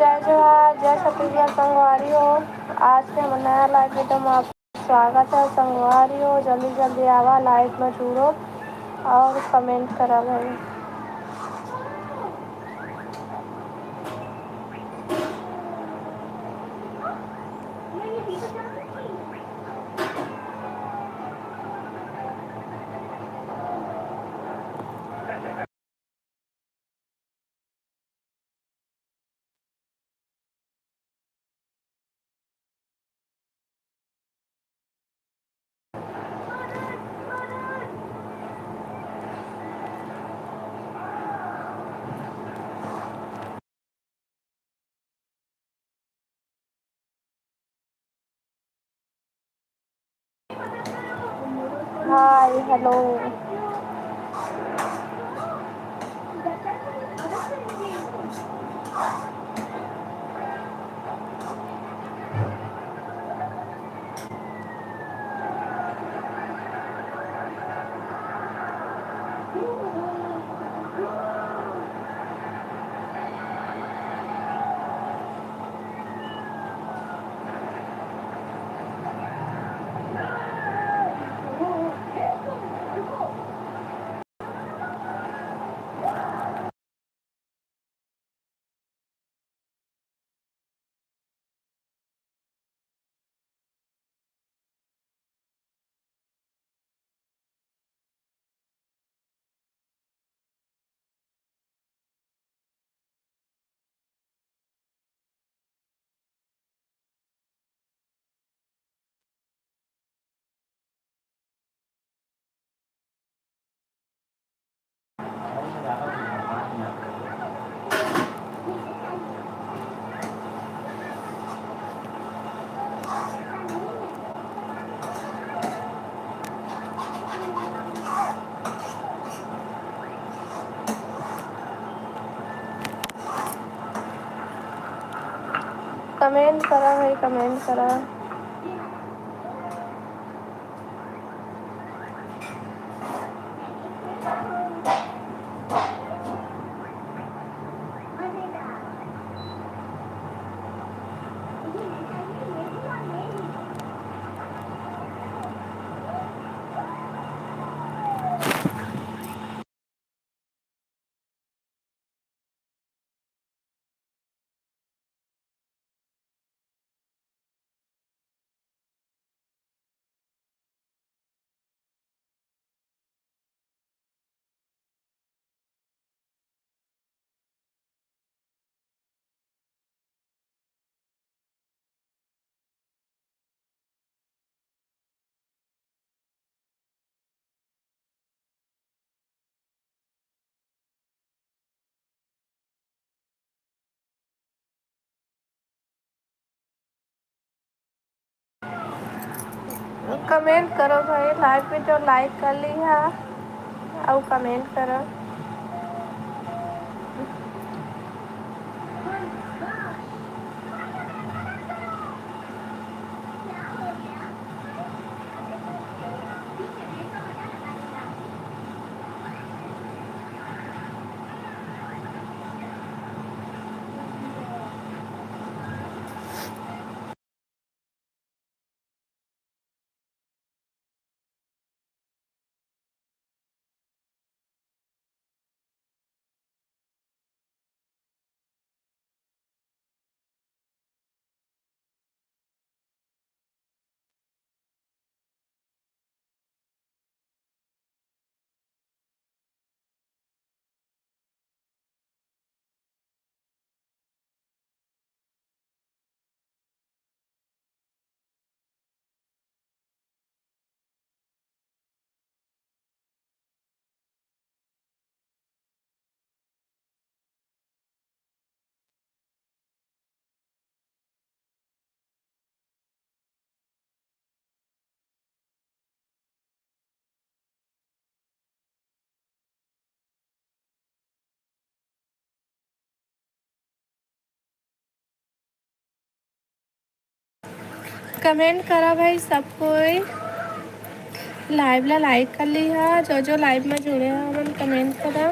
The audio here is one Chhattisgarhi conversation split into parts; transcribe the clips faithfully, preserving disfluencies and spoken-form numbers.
जय जोहार, जय छत्तीसगढ़ संगवारी हो। आज के हमर नया live video में आप स्वागत है संगवारी हो। जल्दी जल्दी आवा, live में जुड़ो और comment करा भाई। Hi, hello। Comment करा भाई, comment करा। Comment करो भाई, live video like कर लिहा अउ comment करो। Comment करा भाई सब कोई, live ला like कर लिहा, जो जो live में जुड़े हो मन comment करा।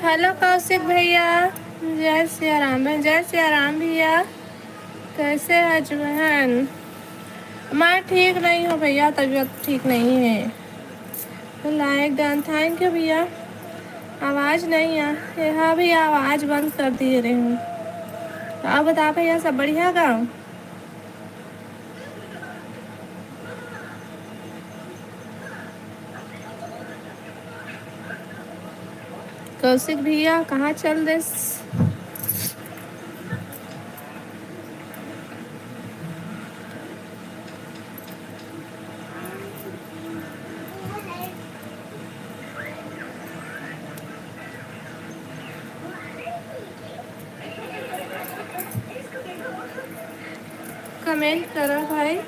हेलो कौशिक भैया, जय सिया राम। जय सिया राम भैया, कैसे है जुबहन? मैं ठीक नहीं हूँ भैया, तबीयत ठीक नहीं है। लाइक डन, थैंक यू भैया। आवाज़ नहीं आ, ये हाँ भैया, आवाज़ बंद कर दिए रहे हूँ। तो आप बता भैया, सब बढ़िया गाँव? कौशिक भैया कहाँ चल देस? कमेंट करो भाई।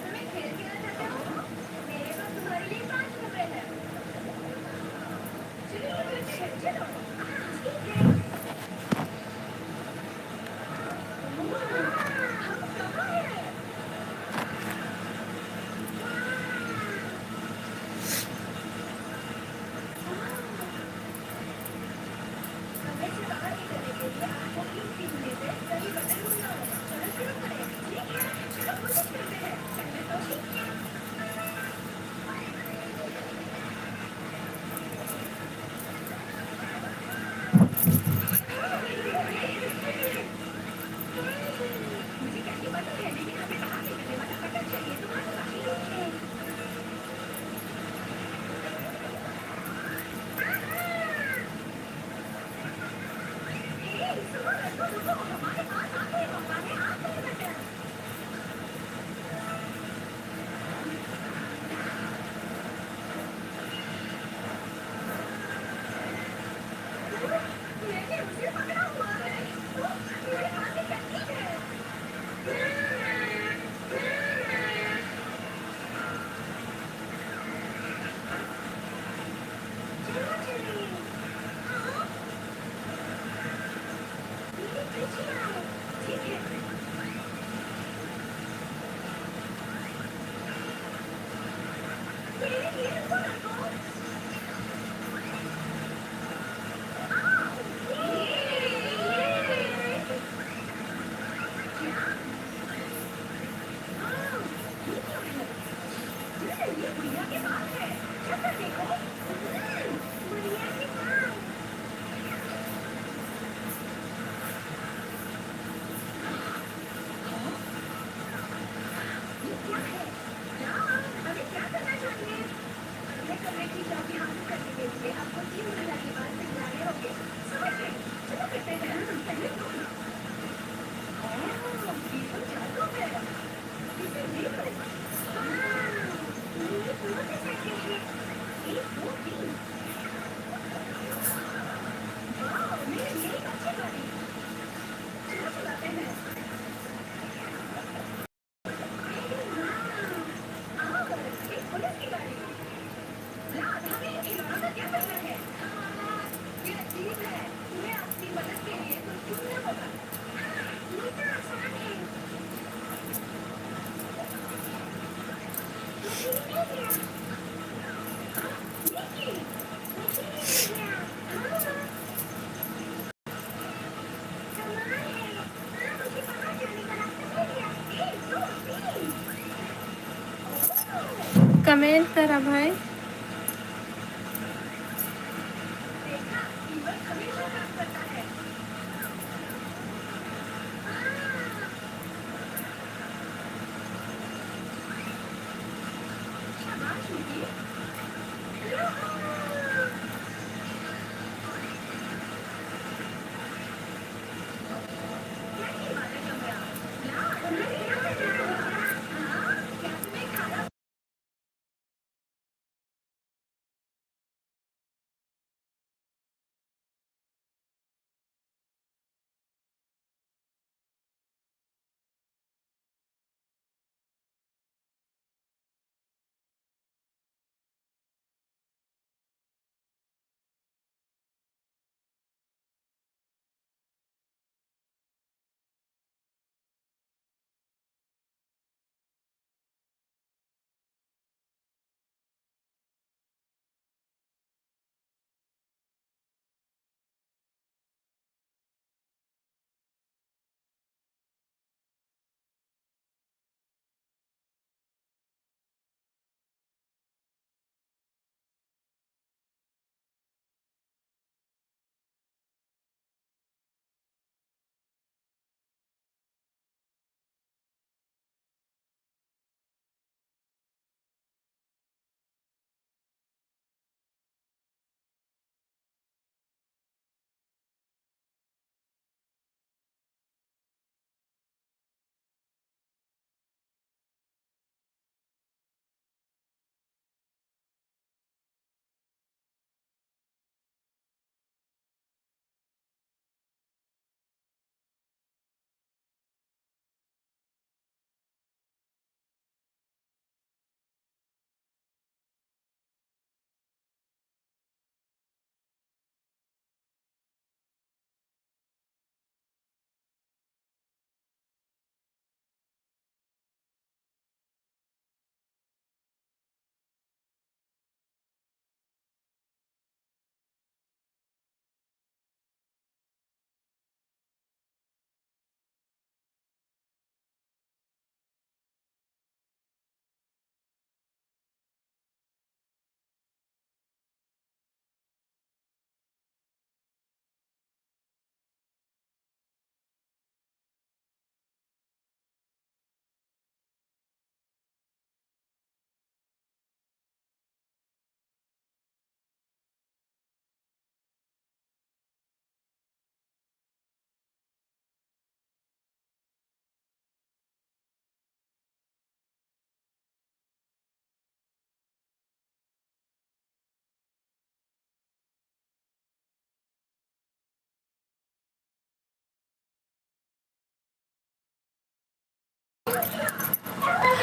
कमेंट करा भाई।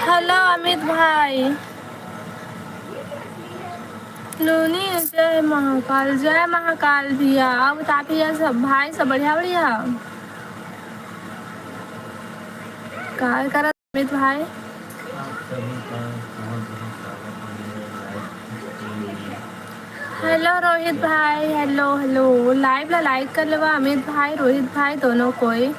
हेलो अमित भाई। लूनी, जय महाकाल, जय महाकाल भैया। अब तापी है सब भाई, सब बढ़िया बढ़िया। का करत अमित भाई? आप सभी का बहुत बहुत स्वागत है मेरे लाइव स्ट्रीम में। हेलो रोहित भाई, हेलो हेलो। लाइव ला लाइक कर लेवा अमित भाई, रोहित भाई दोनों कोई।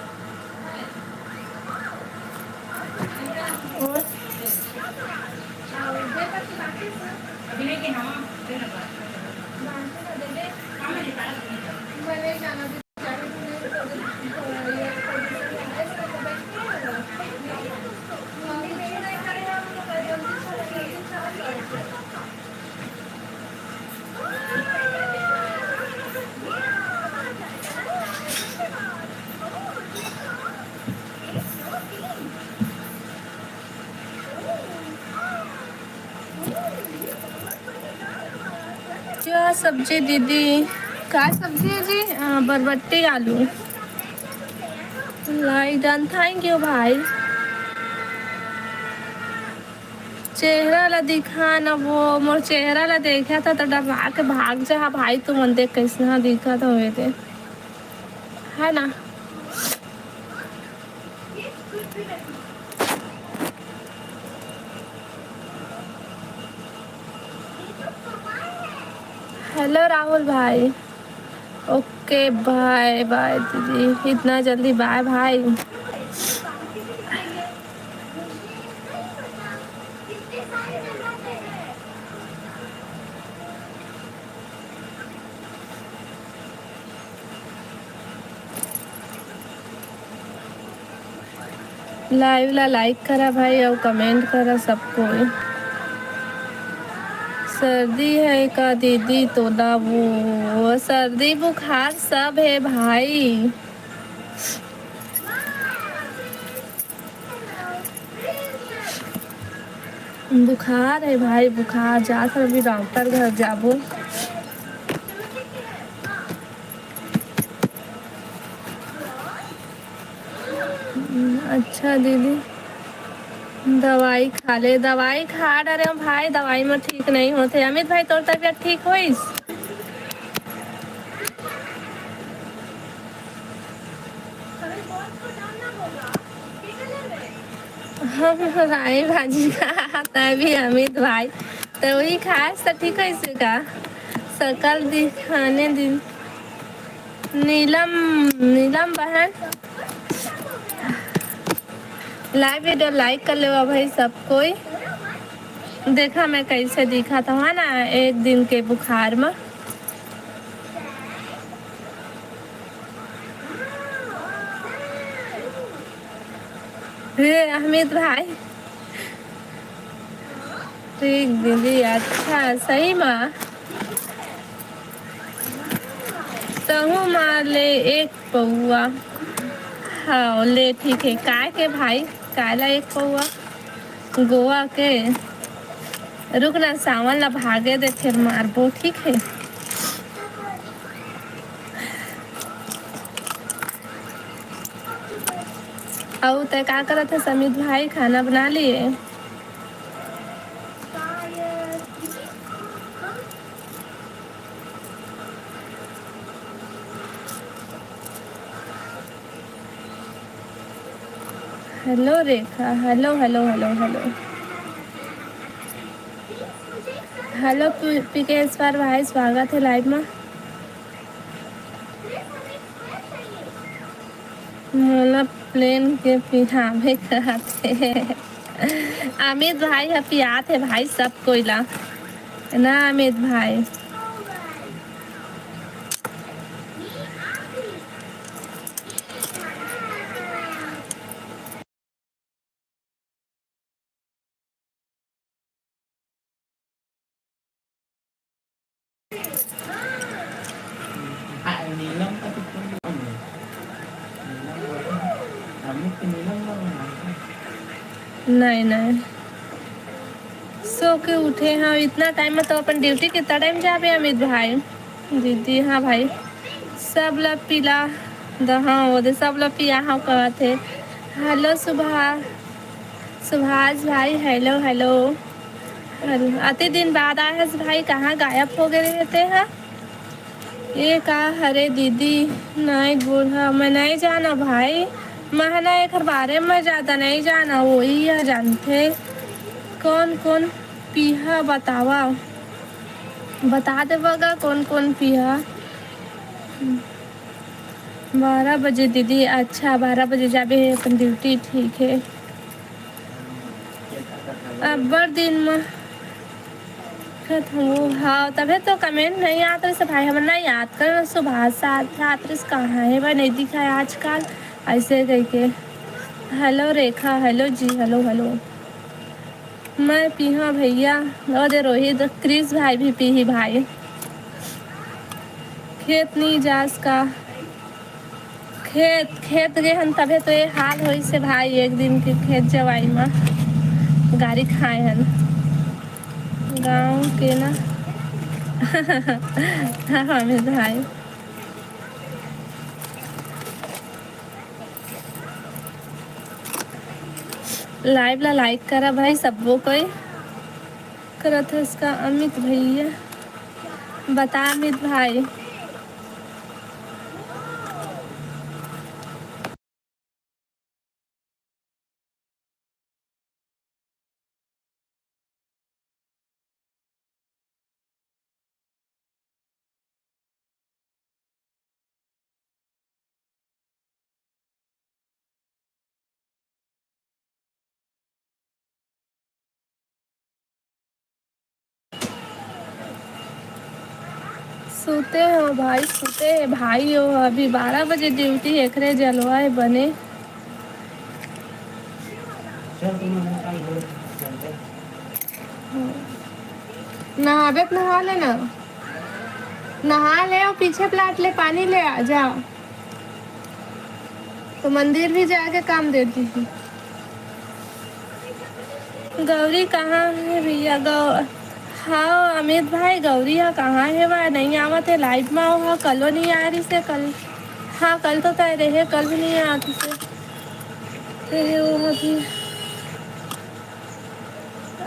क्या सब्जी दीदी? का सब्जी है जी? अ, बरबट्टी आलू। Like done, thank you भाई। चेहरा ला दिखा ना वो, मोर चेहरा ला देखा था तो डरा के भाग जा भाई। तुमन देख कैसे दिखा था हुए थे, है ना? हेलो राहुल भाई। ओके, बाय बाय दीदी। इतना जल्दी बाय भाई? Live ला like करा भाई, अउ comment करा सब कोई। सर्दी है का दीदी तोला? वो, वो सर्दी बुखार सब है भाई। बुखार है भाई, बुखार। जात हन अभी डॉक्टर घर जाबो। अच्छा दीदी, दवाई खा ले। दवाई खा डरे हूँ भाई, दवाई में ठीक नहीं होते। अमित भाई, तोर तबीयत ठीक होइस? हम राई भाजी खात हन अभी अमित भाई, तो वही खास तो ठीक है इसका। सकल दिखाने दिन। नीलम, नीलम बहन, live video like कर लेवा भाई सब कोई। देखा मैं कैसे दिखत हूँ, है ना, एक दिन के बुखार में। हे अमित भाई, ठीक दीदी, अच्छा, सही मा। तहूँ मा ले एक पौआ। हाँ, ले, ठीक है। काय के भाई, काला एक पौआ? गोवा के। रुक ना, सावन ला भागे दे, फिर मारबो, ठीक है? अउ तै का करत हस अमित भाई, खाना बना लिए? Hello रेखा, hello, hello, hello, hello। Hello पी-, पीकेश्वर भाई, स्वागत है live में। मोला प्लेन के पिहावे कहत हे। अमित भाई ह पियात हे भाई सब कोई ला, ना अमित भाई? नहीं, नहीं। सो के उठे हव, इतना time में तो अपन duty कितना time जाबे अमित भाई? दीदी, हाँ भाई, सब ला पिला द, हाँ, वो दे, सब ला पिया हव कहत हे। Hello सुभा-, सुभाष भाई, hello, hello। Hello, अति दिन बाद आए हस भाई, कहाँ गायब हो गए रहते हैं? ये का हरे दीदी, नहीं बोल, हाँ, मैं नहीं जाना भाई, मैं ना एकर बारे में ज्यादा नहीं जाना, वही ह जानथे। कौन कौन पीहा बतावा, बता देवा गा कौन कौन पीहा। बारह बजे दीदी, अच्छा, बारह बजे जाबे है अपन duty, ठीक है। अब्बड़ दिन म खत हो, हाँ, तभे तो comment नहीं आत रहिस भाई, हमन ना याद कर, सुभाष साथ आत रहिस, कहाँ है भाई, नहीं दिखाया आजकल, ऐसे कह के। Hello रेखा, hello जी, hello, hello। मैं पीहा भैया, ओ दे रोहित, क्रिस भाई भी पीही भाई। खेत नहीं जास का? खेत, खेत गे हन, तभे तो ये हाल होइस हे भाई, एक दिन के खेत जवाई म गारी खाए हन गाँव के ना। हाँ, हाँ, अमित भाई। Live ला like करा भाई, सबो कोई। करत हस का अमित भैया? बता अमित भाई। सुते हो भाई, सुते हे भाई हो, अभी बारह बजे duty, एकरे जलवा हे बने। नहाबे त नहा ले ना, नहा ले और पीछे प्लाट ले पानी ले आ जा। तो मंदिर भी जाके काम दे दी। गौरी कहाँ है भैया? गौ-, हाँ अमित भाई, गौरी हा कहाँ है? वह नहीं आवत है लाइव में। वह कलो नहीं आ रही से कल। हाँ, कल तो तय रहे, कल भी नहीं आती से। रहे वो अभी।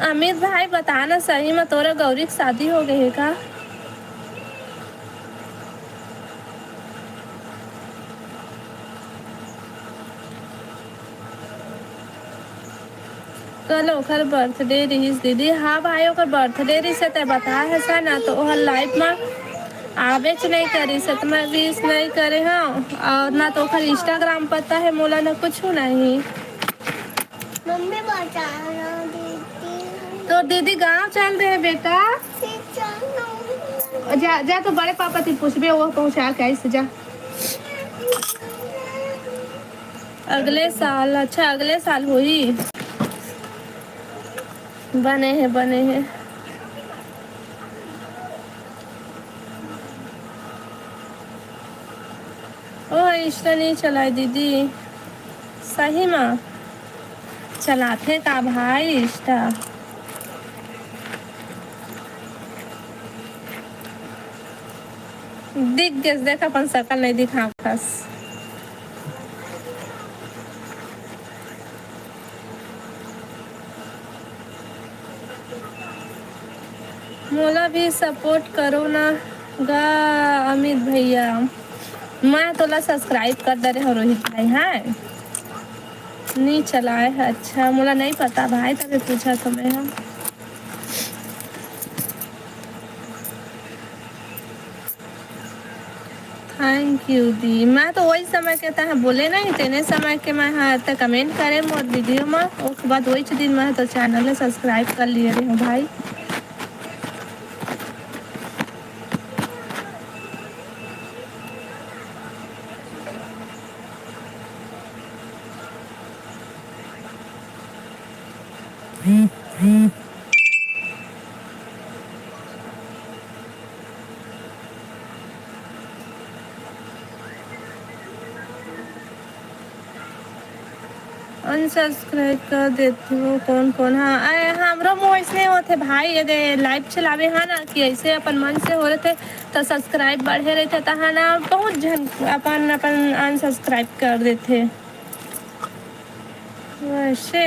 अमित भाई, बता ना, सही में तोरा गौरी के शादी हो गई है का? कल ओकर बर्थडे रहिस दीदी। हाँ भाई, ओकर बर्थडे रहिस, तै बताए हस ना, तो ओहर लाइव में आबेच नहीं करिस, तो मैं विश नहीं करे हूँ। और ना तो ओकर इंस्टाग्राम पता है मोला, ना कुछ नहीं। मम्मी बता ना दीदी। तो दीदी गांव चल रहे बेटा। फिर चल ना। जा, जा तो बड़े पापा से पूछबे, वो पहुंचा के आइस, जा। अगले साल, अच्छा, अगले साल होही। बने हे, बने हे। ओ, Insta नहीं चलाए दीदी, सही मा चलाथे का भाई Insta? दिख गेस, देख अपन सकल नहीं दिखावत हस। मोला भी support करो ना गा अमित भैया। मैं तोला subscribe कर दे रहे हो रोहित भाई। हाँ, नहीं चलाए है। अच्छा, मोला नहीं पता भाई, तभी पूछा तो मैं। हाँ। Thank you दी। मैं तो वही समय के तह बोले नहीं, तेने समय के मैं हाँ त comment करे मोर video में, ओके बाद वही दिन मैं तो channel ला subscribe कर लिए रही हूँ भाई। Unsubscribe कर देते हो कौन कौन? हाँ, अरे, हमरो मुँह ऐसने होते भाई, ये दे live चलावे है ना, कि ऐसे अपन मन से हो रहे थे, तो subscribe बढ़े रहते, तो है ना, बहुत झन अपन, अपन unsubscribe कर देते। वैसे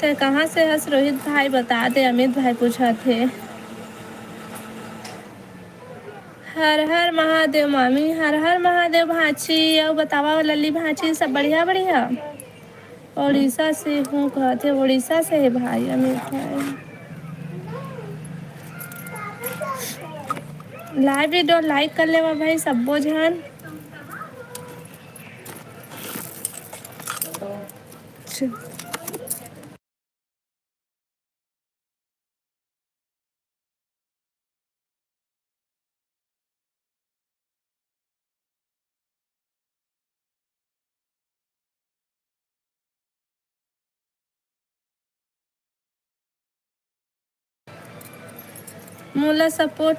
ते कहाँ से हस रोहित भाई, बता दे, अमित भाई पूछा थे। हर हर महादेव मामी, हर हर महादेव भांची। अउ बतावा लल्ली भांची, सब बढ़िया बढ़िया? उड़ीसा से हूँ कहते, उड़ीसा से है भाई, अमित भाई। Live video like कर लेवा भाई सब्बो झन। मोला support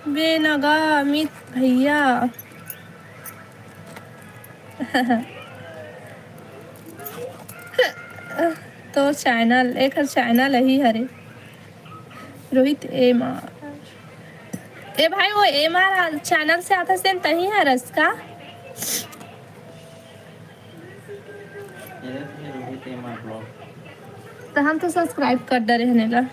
बे नगा अमित भैया। तो channel, एक channel ही हरे, रोहित एम आर। ए भाई, वो एम आर channel से आता से तही हरस का? ये देखिए, रोहित एम आर vlog। तो हम तो subscribe कर डरे हने ला।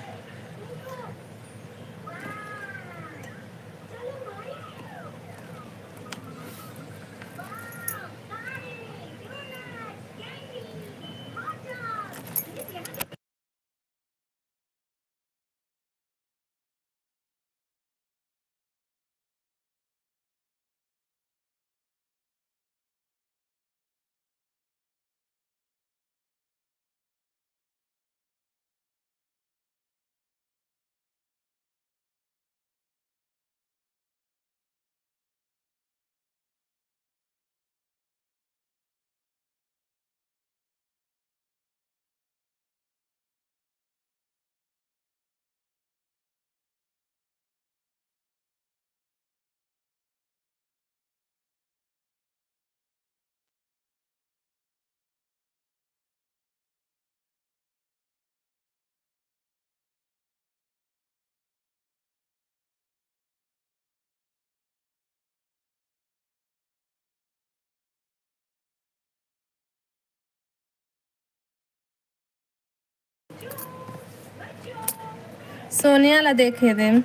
सोनिया ला देखे देन।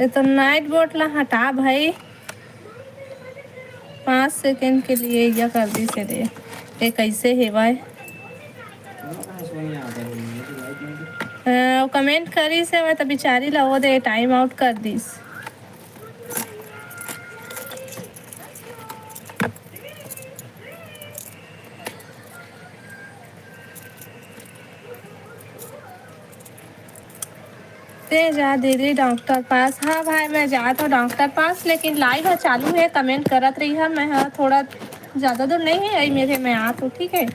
ये तो नाइट बोट ला हटा भाई, पाँच सेकंड के लिए ये कर दिस हे रे। ये कैसे हेवय? हाँ, वो कमेंट करिस हे, मैं तो बिचारी ला वो दे टाइम आउट कर दिस। ते जा दीदी डॉक्टर पास। हाँ भाई, मैं जात हूँ डॉक्टर पास, लेकिन लाइव ह चालू हे, कमेंट करत रही है। मैं ह थोड़ा ज़्यादा दूर नहीं है, यही मेरे मैं आत हूँ, ठीक है।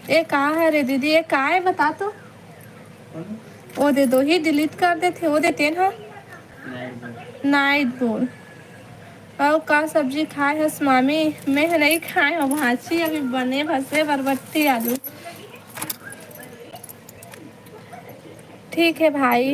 ए का है रे दीदी, ए का है बता तो। ओ दे दो ही डिलीट कर देथे, ओ दे तेन ह। नाइट बोल। अउ का सब्जी खाए हस मामी? मैं ह नहीं खाए हूँ भांची, अभी बने भसे बरबट्टी आलू। ठीक है भाई।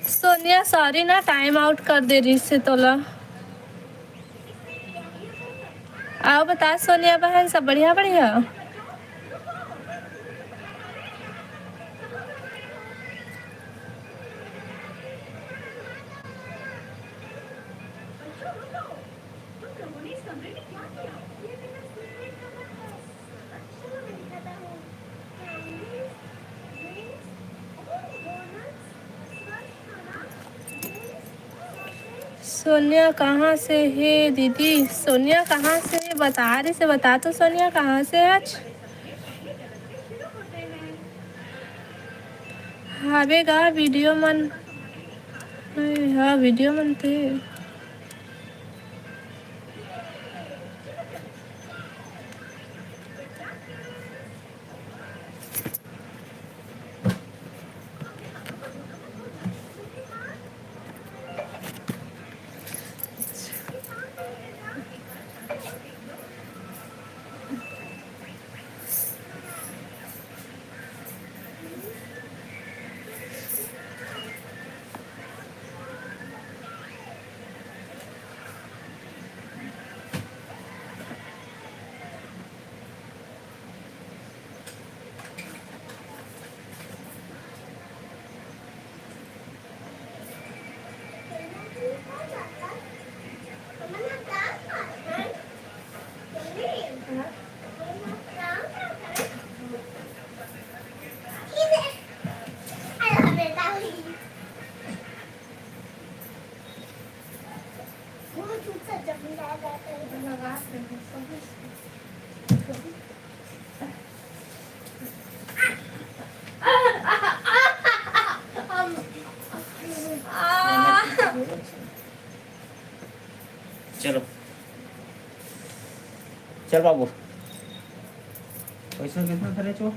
सोनिया सॉरी ना, टाइम आउट कर दे रही से तोला। आओ बता सोनिया बहन, सब बढ़िया बढ़िया। सोनिया कहाँ से हे दीदी? सोनिया कहाँ से हे? बता रही से, बता तो सोनिया कहाँ से हे आज? हावे गा वीडियो मन। हाँ, वीडियो मन थे। चलो, चल बाबू। पैसा कितना था रे चो?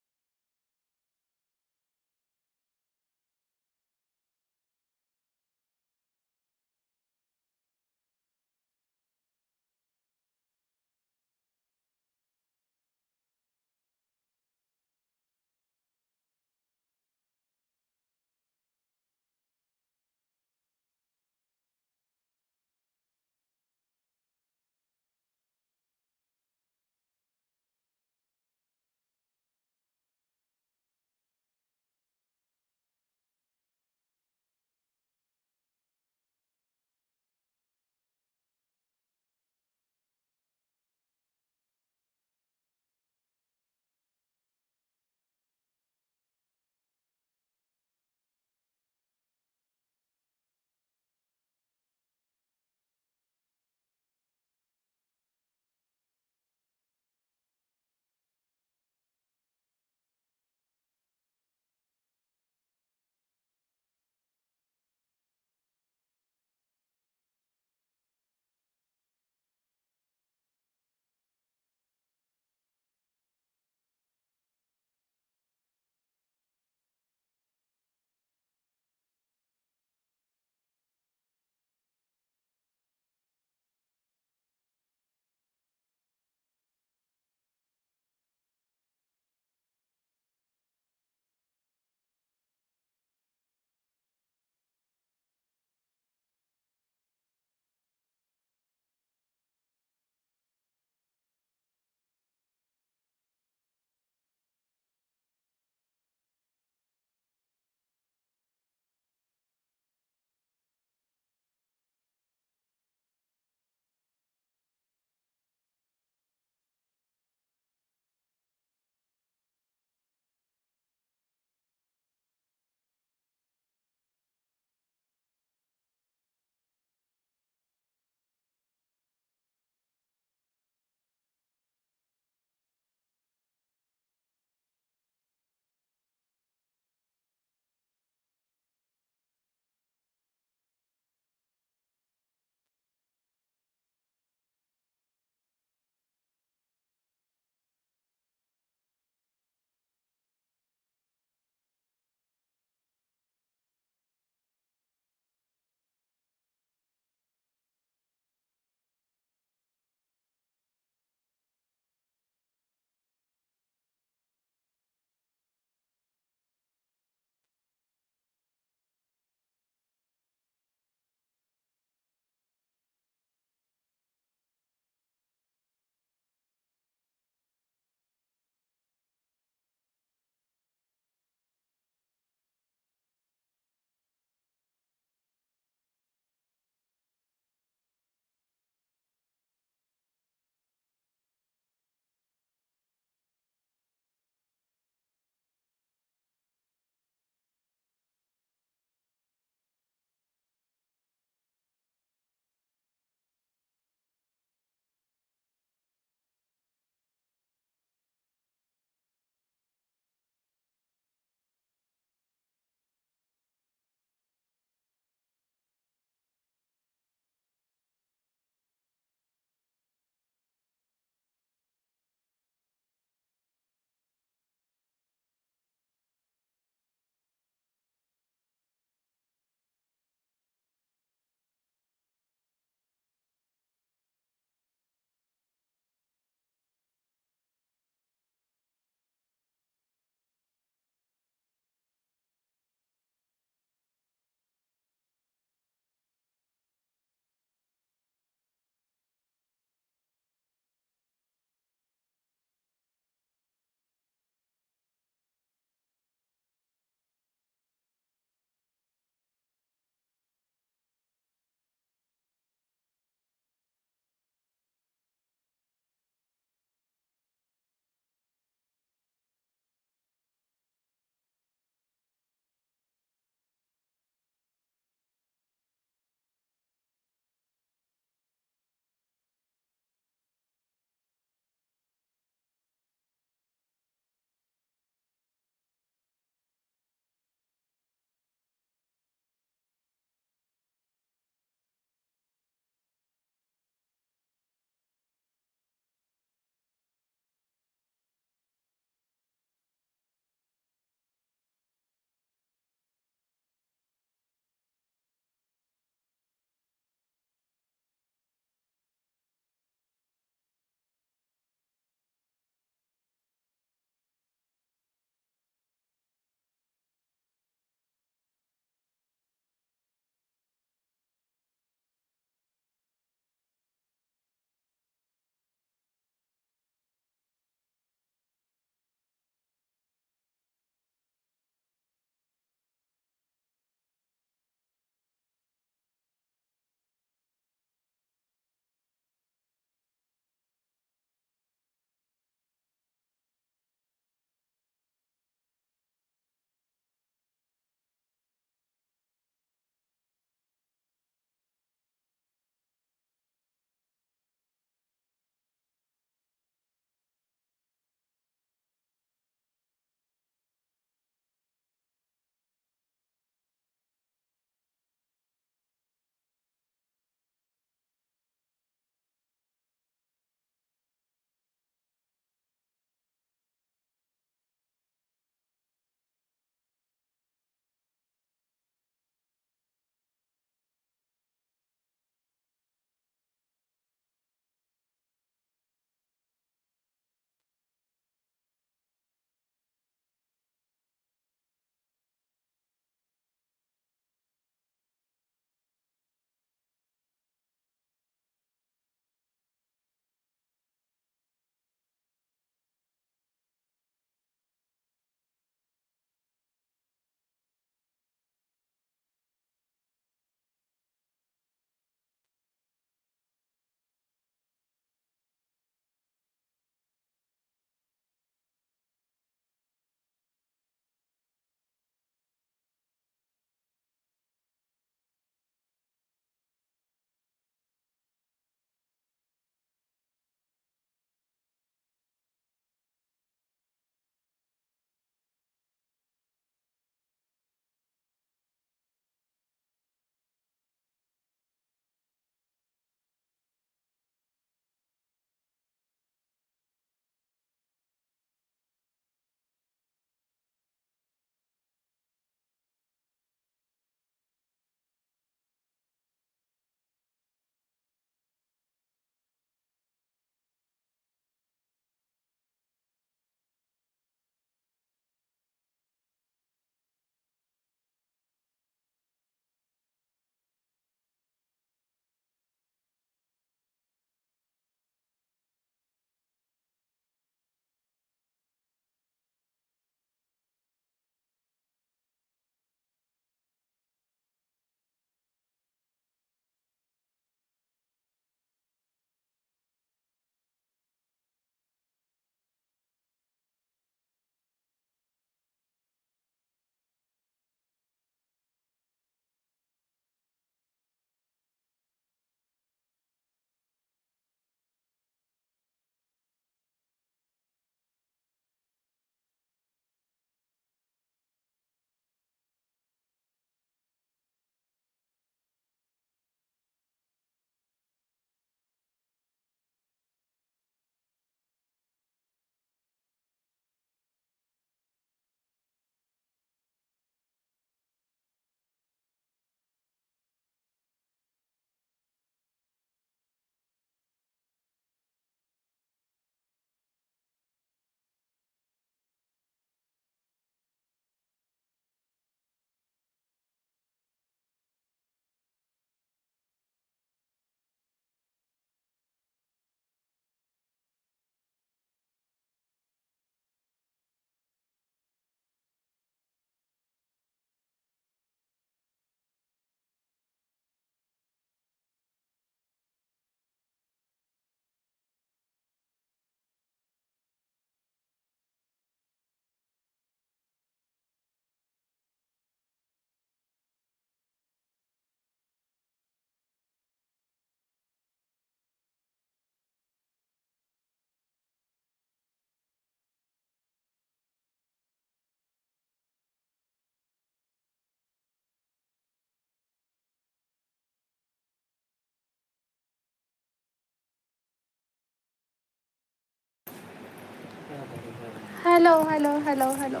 Hello, hello, hello, hello.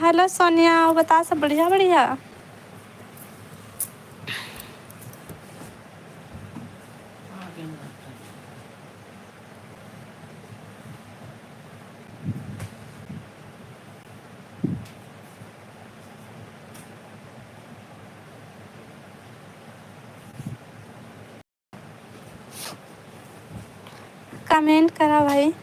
Hello Sonia, अउ बता, सब बढ़िया, बढ़िया? कमेंट करा भाई।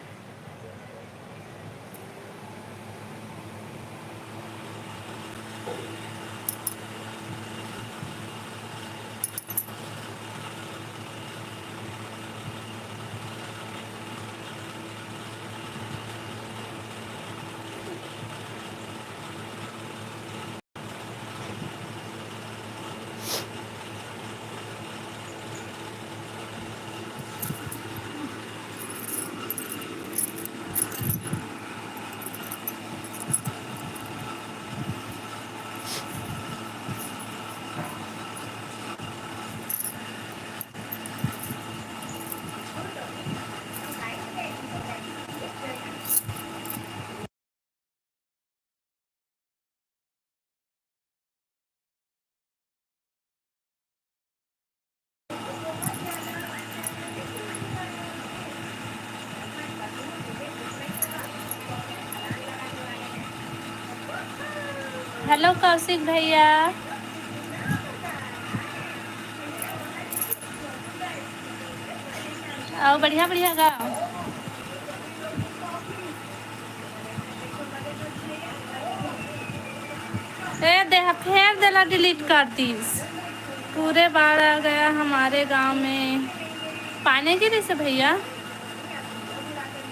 हेलो कौशिक भैया, अउ बढ़िया बढ़िया गाओ। ए देहा, फेर देला डिलीट कर दीस। पूरे बाढ़ आ गया हमारे गांव में। पानी गिरिस हे भैया?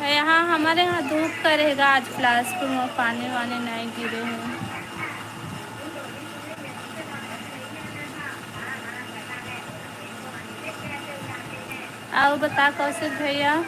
यहाँ हमारे यहाँ धूप करेगा आज, बिलासपुर में पानी वानी नहीं गिरे हैं। अउ बता कौशिक भैया।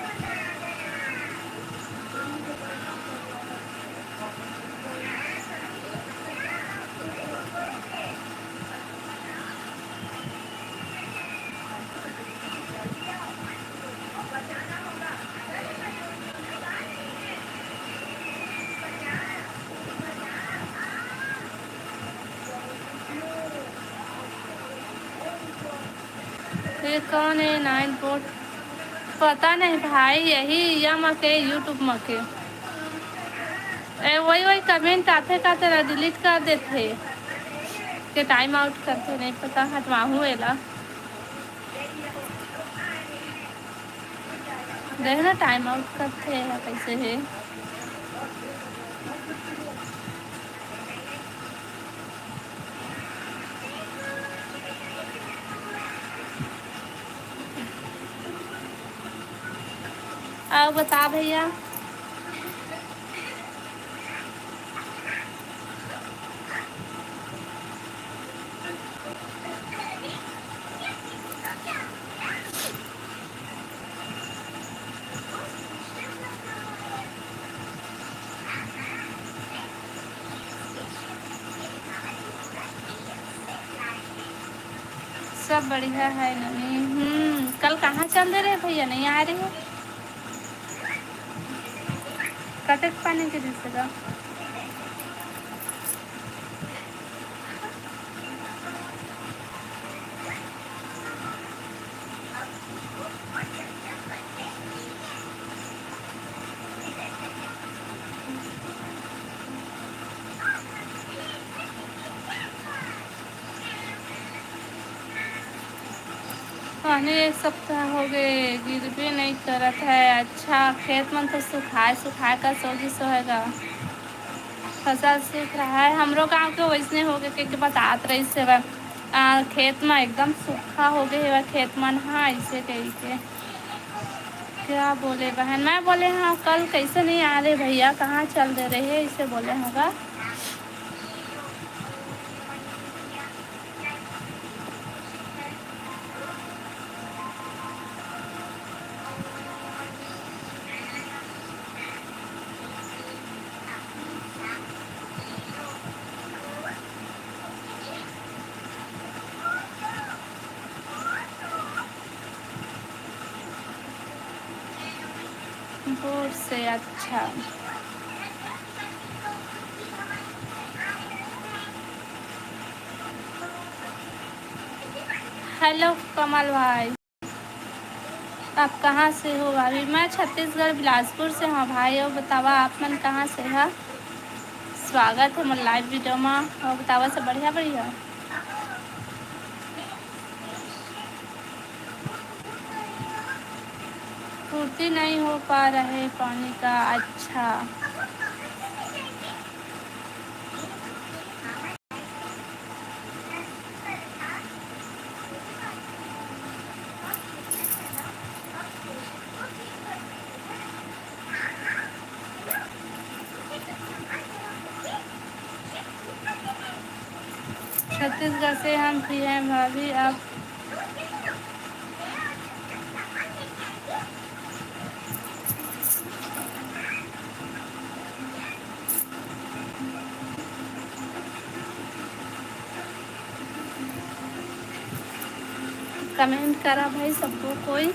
ये कौन है नाइन बोर्ड? पता नहीं भाई, यही या मके YouTube मके। ए, वही वही कमेंट आथे का तेला डिलीट कर देथे, के टाइम आउट करथे, नहीं पता हटवाहूँ एला। देख ना टाइम आउट करथे या कैसे है। अउ बता भैया। सब बढ़िया है ननी। हम्म, कल कहाँ चल दे रहे भैया, नहीं आ रहे हो? कतेक पानी के जैसे का? पानी एक सप्ताह हो गए, गिरबे नहीं करत है। अच्छा, खेत मन तो सुखाए सुखाए का सोगी सोहेगा। फसल सूख रहा है। हमरो गांव के वैसने हो गए, के, के बतात रहिस हेवय। आ, खेत म एकदम सूखा हो गए हेवय, खेत मन ह, ऐसे कही के। क्या बोले बहन, मैं बोले, "हाँ, कल कैसे नहीं आ रहे भैया, कहाँ चल दे रहे?" ऐसे बोले होगा। दूर से अच्छा। हेलो कमल भाई, आप कहाँ से हो भाभी? मैं छत्तीसगढ़ बिलासपुर से हूँ भाई। और बतावा आप मन कहाँ से ह? स्वागत है मोर लाइव वीडियो में। और बतावा सब बढ़िया बढ़िया? पूर्ति नहीं हो पा रहे पानी का। अच्छा। छत्तीसगढ़ से हम भी हैं भाभी, आप कमेंट करा भाई सबको कोई।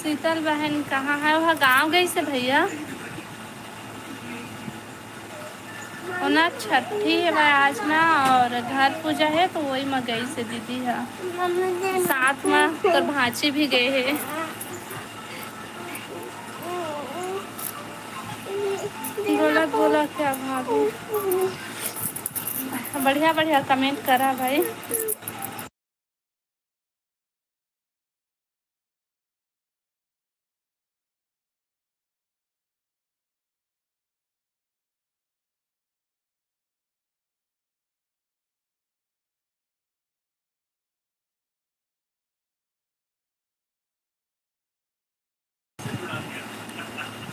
शीतल बहन कहाँ है? वह गांव गई से भैया। ओना छठी हे भाई आज ना, और घर पूजा हे, तो वही में गई से दीदी ह। साथ में तोर भांची भी गए हे। बोला, बोला क्या भाभी? बढ़िया, बढ़िया कमेंट करा भाई।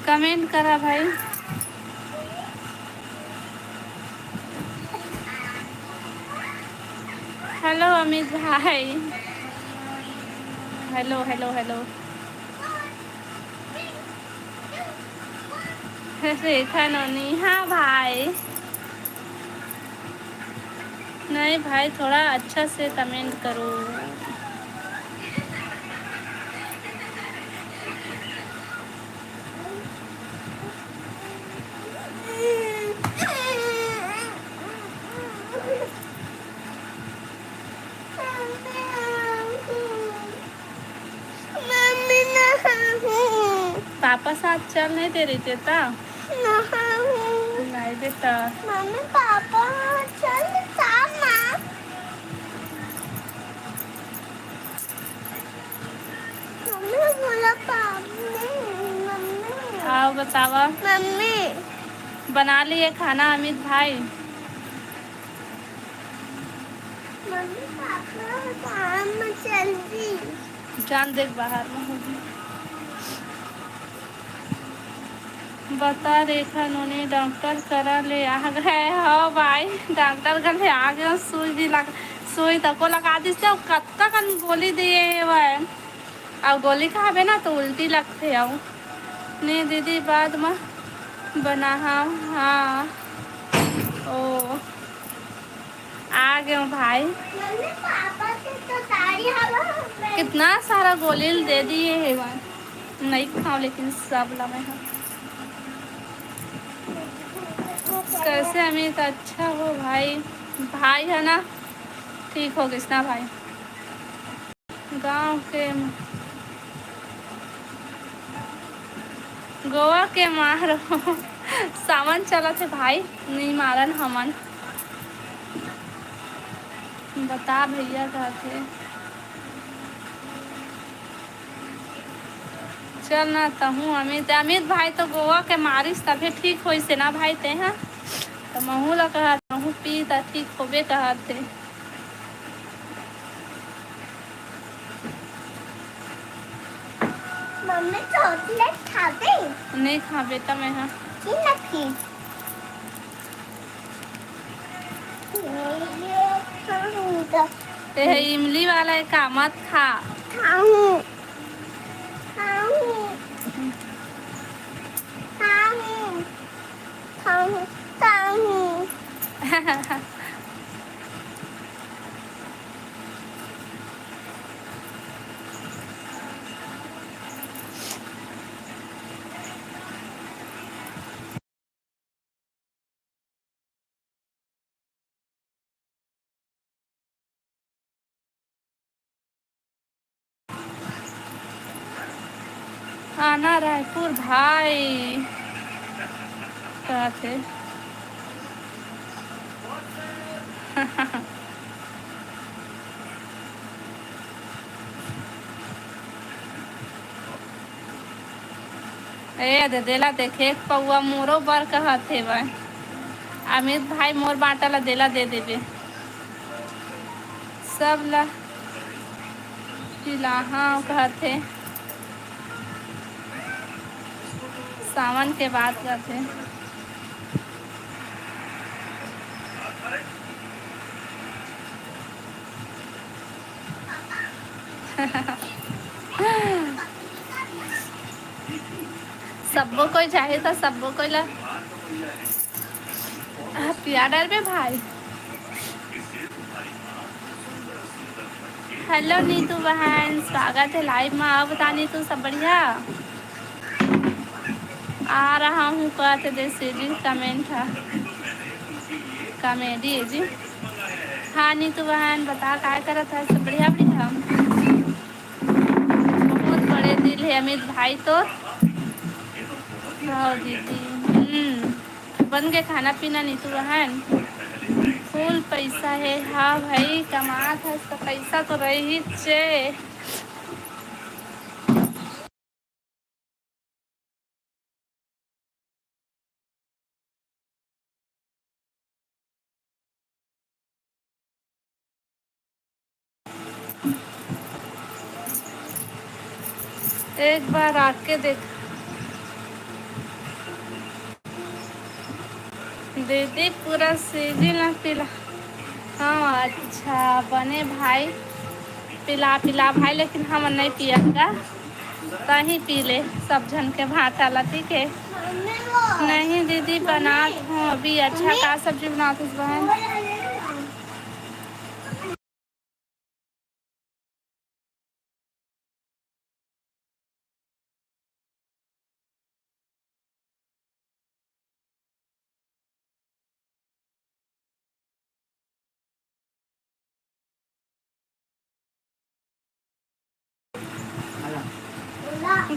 कमेंट करा भाई। हेलो अमित भाई, हेलो, हेलो, हेलो। रेखा नोनी, हाँ भाई। नहीं भाई, थोड़ा अच्छा से कमेंट करो। मम्मी, नहाहूँ। पापा साथ चल नहीं दे रही थी ता? नहाहूँ। नहीं बेटा। मम्मी, पापा चल ता ना। मम्मी बोला, पापा, मम्मी। आओ बतावा। मम्मी। बना लिए खाना अमित भाई? मम्मी, पापा काम में चल दी। जान देख बाहर में होगी। बता रेखा नोनी डॉक्टर करा ले आ गए हो भाई, डॉक्टर कर ले आ गए हो, सुई भी लग, सुई तको लगा दी से, कत्ता कन गोली दिए हे भाई। अउ गोली खाबे ना तो उल्टी लगथे। अउ नहीं दीदी, बाद में बनाहव। हाँ, ओ, आ गए भाई। मम्मी, पापा के तो साड़ी हवा। कितना सारा गोली दे दिए हे भाई, नहीं खाओ लेकिन सब ला मैं। कैसे अमित? अच्छा हो भाई, भाई है ना, ठीक हो गिस ना भाई। गांव के, गोवा के मारो। सावन चलत हे भाई, नहीं मारन हमन। बता भैया कहथे। चल ना तहूँ अमित, अमित भाई तो गोवा के मारिस तभे ठीक होइस हे ना भाई ते, हाँ? तो महू ला कहत, महू पी त ठीक होबे कहत हे। मम्मी चॉकलेट खाबे? नहीं खा बेटा मैं, हाँ। की ना खी? ये खाऊंगा। ते हे इमली वाला हे का, मत खा। खाऊं। खाऊं। खाऊं। खाऊं। खाऊं। आना रायपुर भाई, कहत हे। ए दे, देला देखे, एक पौवा मोरो बर कहत हे भाई। अमित भाई, मोर बांटा ला देला दे देबे। सब ला पिलाहा कहत हे। सावन के बात करत हे। सब्बो कोई चाहे त सब्बो कोई ला, हाँ, पिया डरबे भाई। हेलो नीतू बहन, स्वागत हे लाइव मा। अउ बता नीतू, सब बढ़िया? आ रहा हूँ कहत हे दे सीजी, कमेंट हे, कॉमेडी हे जी। हाँ नीतू बहन, बता काय करत हे? सब बढ़िया, बढ़िया। बहुत बड़े दिल हे अमित भाई तोर। हाँ दीदी, हम्म, बन गे खाना पीना नीतू बहन? फुल पैसा हे। हाँ भाई, कमात हस त पैसा तो रहिचे। एक बार आके देख दीदी, पूरा सीजी ला पिला। हाँ, अच्छा, बने भाई, पिला, पिला भाई, लेकिन हमन नहीं पियन गा, तहीं पी ले सब झन के भांटा ला, ठीक है? नहीं दीदी, बनात हूँ अभी। अच्छा, का सब्जी बनात हस बहन?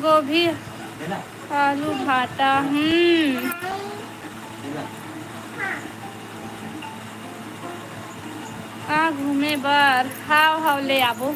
गोभी, आलू, भाटा, हम्म। आ घूमे बर, हाव, हाव, ले आबो।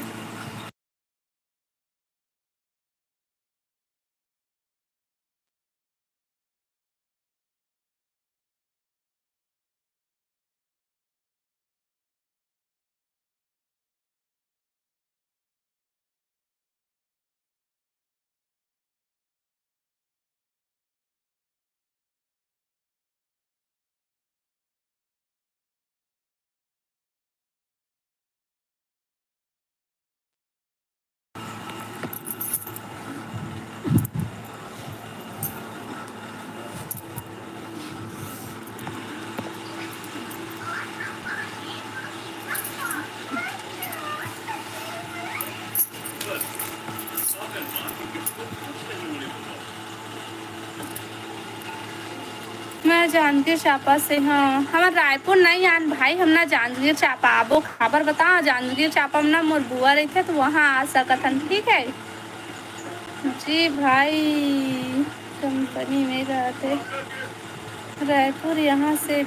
मैं जांजगीर चांपा से हंव। हमर रायपुर नइ आन भाई, हमन जांजगीर चांपा आबो। काबर बता, जांजगीर चांपा म ना मोर बुआ रहिथे, त उहां आ सकत हन, ठीक हे जी भाई। कंपनी में रहते रायपुर, यहाँ से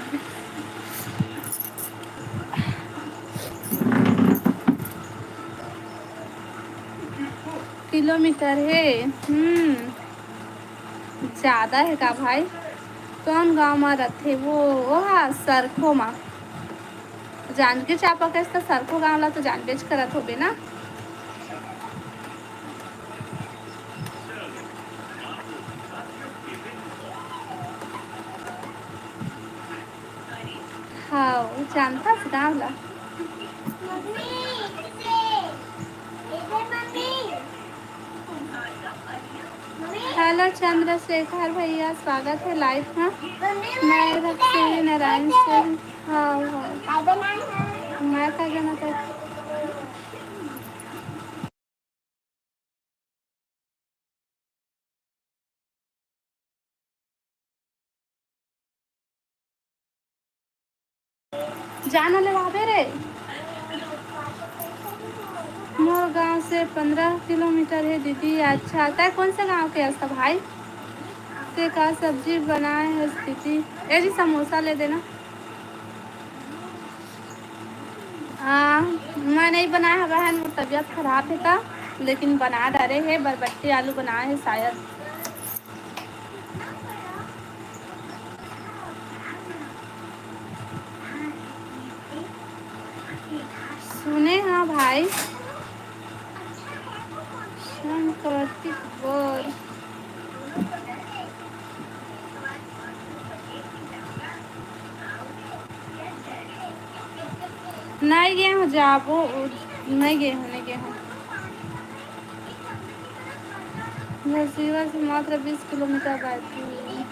किलोमीटर हे। हम्म, ज्यादा हे का भाई? कौन गांव में रथे वो? ओहा, सरखो मा। जांजगीर चांपा कस त सरखो गांव ला तो जानबेच करत होबे ना। हाँ, वो जानता से गाँव ला। हेलो चंद्रशेखर भैया, स्वागत है लाइव में। मैं रक्षी नारायण से हूँ। हाँ, हाँ। मैं का जाना था? जाना ले आबे रे। मोर गांव से पंद्रह किलोमीटर है दीदी। अच्छा, तय कौन से गांव के हस भाई? ते का सब्जी बनाए है दीदी? ए जी, समोसा ले देना। आ, मैं नहीं बनाए हवा है, मोर तबीयत खराब है ता, लेकिन बना डारे है, बरबट्टी आलू बनाए है शायद। सुने हाँ भाई, संकर्तिक बोल। नहीं गे हूँ, जाबो। नहीं गे हूँ, नहीं गे हूँ। घसीवा से मात्र बीस किलोमीटर बाकी है।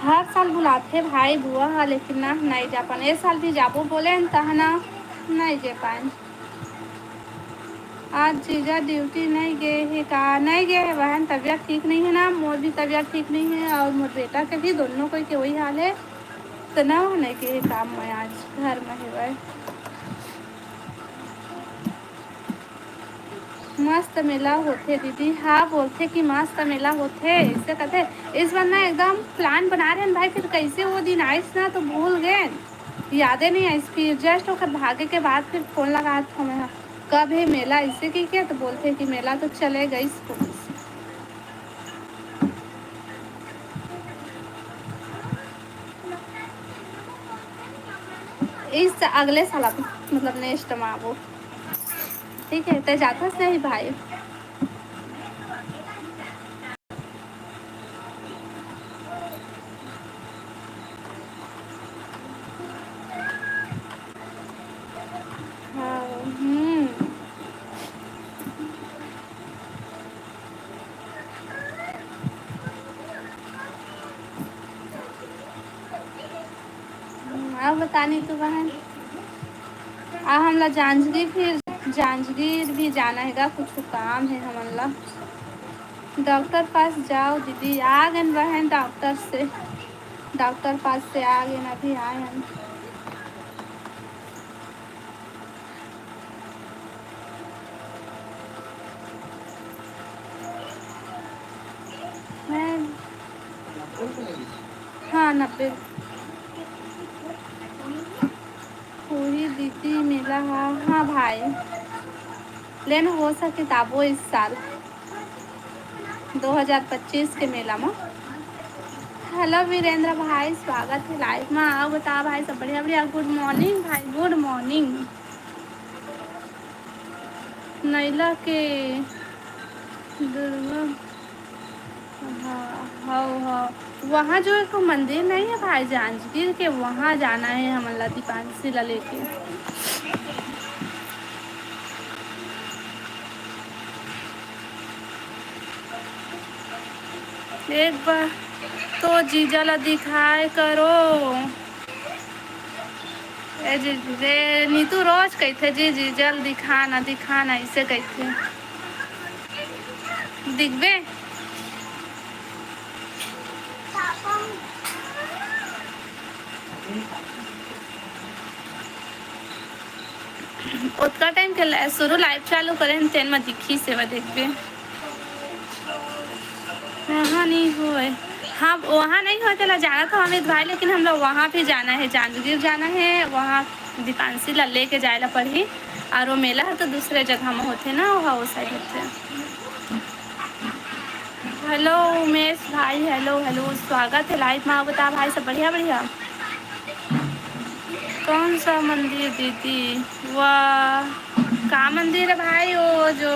हर साल बुलाथे भाई बुआ ह, लेकिन ना, नहीं जा पान। ए साल भी जाबो बोले न, तहना नहीं जे पाए। आज जीजा ड्यूटी नहीं गए हे का? नहीं गए हे बहन, तबीयत ठीक नहीं है ना, मोर भी तबीयत ठीक नहीं है और मोर बेटा के भी, दोनों कोई के वही हाल है। तो ना, वो नहीं गए हे काम में, आज घर में है वह। मस्त मेला होथे दीदी। हाँ, बोलथे कि मस्त मेला होथे, ऐसे कथे। इस बार ना एकदम प्लान बना रहे हैं भाई, फिर कैसे वो दिन आइस ना तो भूल गए, यादे नहीं आइस। फिर जस्ट ओकर भागे के बाद फिर फोन लगा था मैं, कब है मेला, ऐसे की क्या तो बोलथे कि मेला तो चले गई पुलिस। इस अगले साल आप, मतलब नेक्स्ट में आबो। ठीक है, ते जाथस नहीं भाई? हाँ, हम्म। अब बतानी तो बहन, अब हमला जांजगीर, फिर जांजगीर भी जाना है गा, कुछ काम है हमन ला। डॉक्टर पास जाओ दीदी, आ गए बहन डॉक्टर से, डॉक्टर पास से आ गए, अभी आए हम। हाँ, नब्बे। पूरी दीदी मेला हा, हाँ भाई, लेन हो सके ताबो इस साल दो हज़ार पच्चीस के मेला में। हेलो वीरेंद्र भाई, स्वागत है लाइव में। आओ बता भाई, सब बढ़िया बढ़िया। गुड मॉर्निंग भाई, गुड मॉर्निंग। नैला के दुर्गा, हाँ, हाँ, हाँ। वहाँ जो एक मंदिर नहीं है भाई जांजगीर के, वहाँ जाना है हमन ला दीपांशी ला लेके। एक बार तो जीजा ला दिखाए करो। ए जी, रे नीतू रोज कहिथे, "जी, जी, जल्दी खाना, दिखाना," इसे कहिथे। दिखबे? ओतका टाइम के ला-, शुरू लाइव चालू करे हन, तेन म दिखी सेवा देखबे। वहाँ नहीं होए। हाँ, वहाँ नहीं होए तेला जानत हूँ अमित भाई, लेकिन हम लोग वहाँ भी जाना है, जांजगीर जाना है, वहाँ दीपांशी ला लेके जाए ला पड़ही। और वो मेला है तो दूसरे जगह में होते ना, वहाँ वो साइड होते। हेलो उमेश भाई, हेलो, हेलो, स्वागत है लाइव में। बता भाई, सब बढ़िया, बढ़िया। कौन सा मंदिर दीदी? वाह, का मंदिर है भाई? वो जो,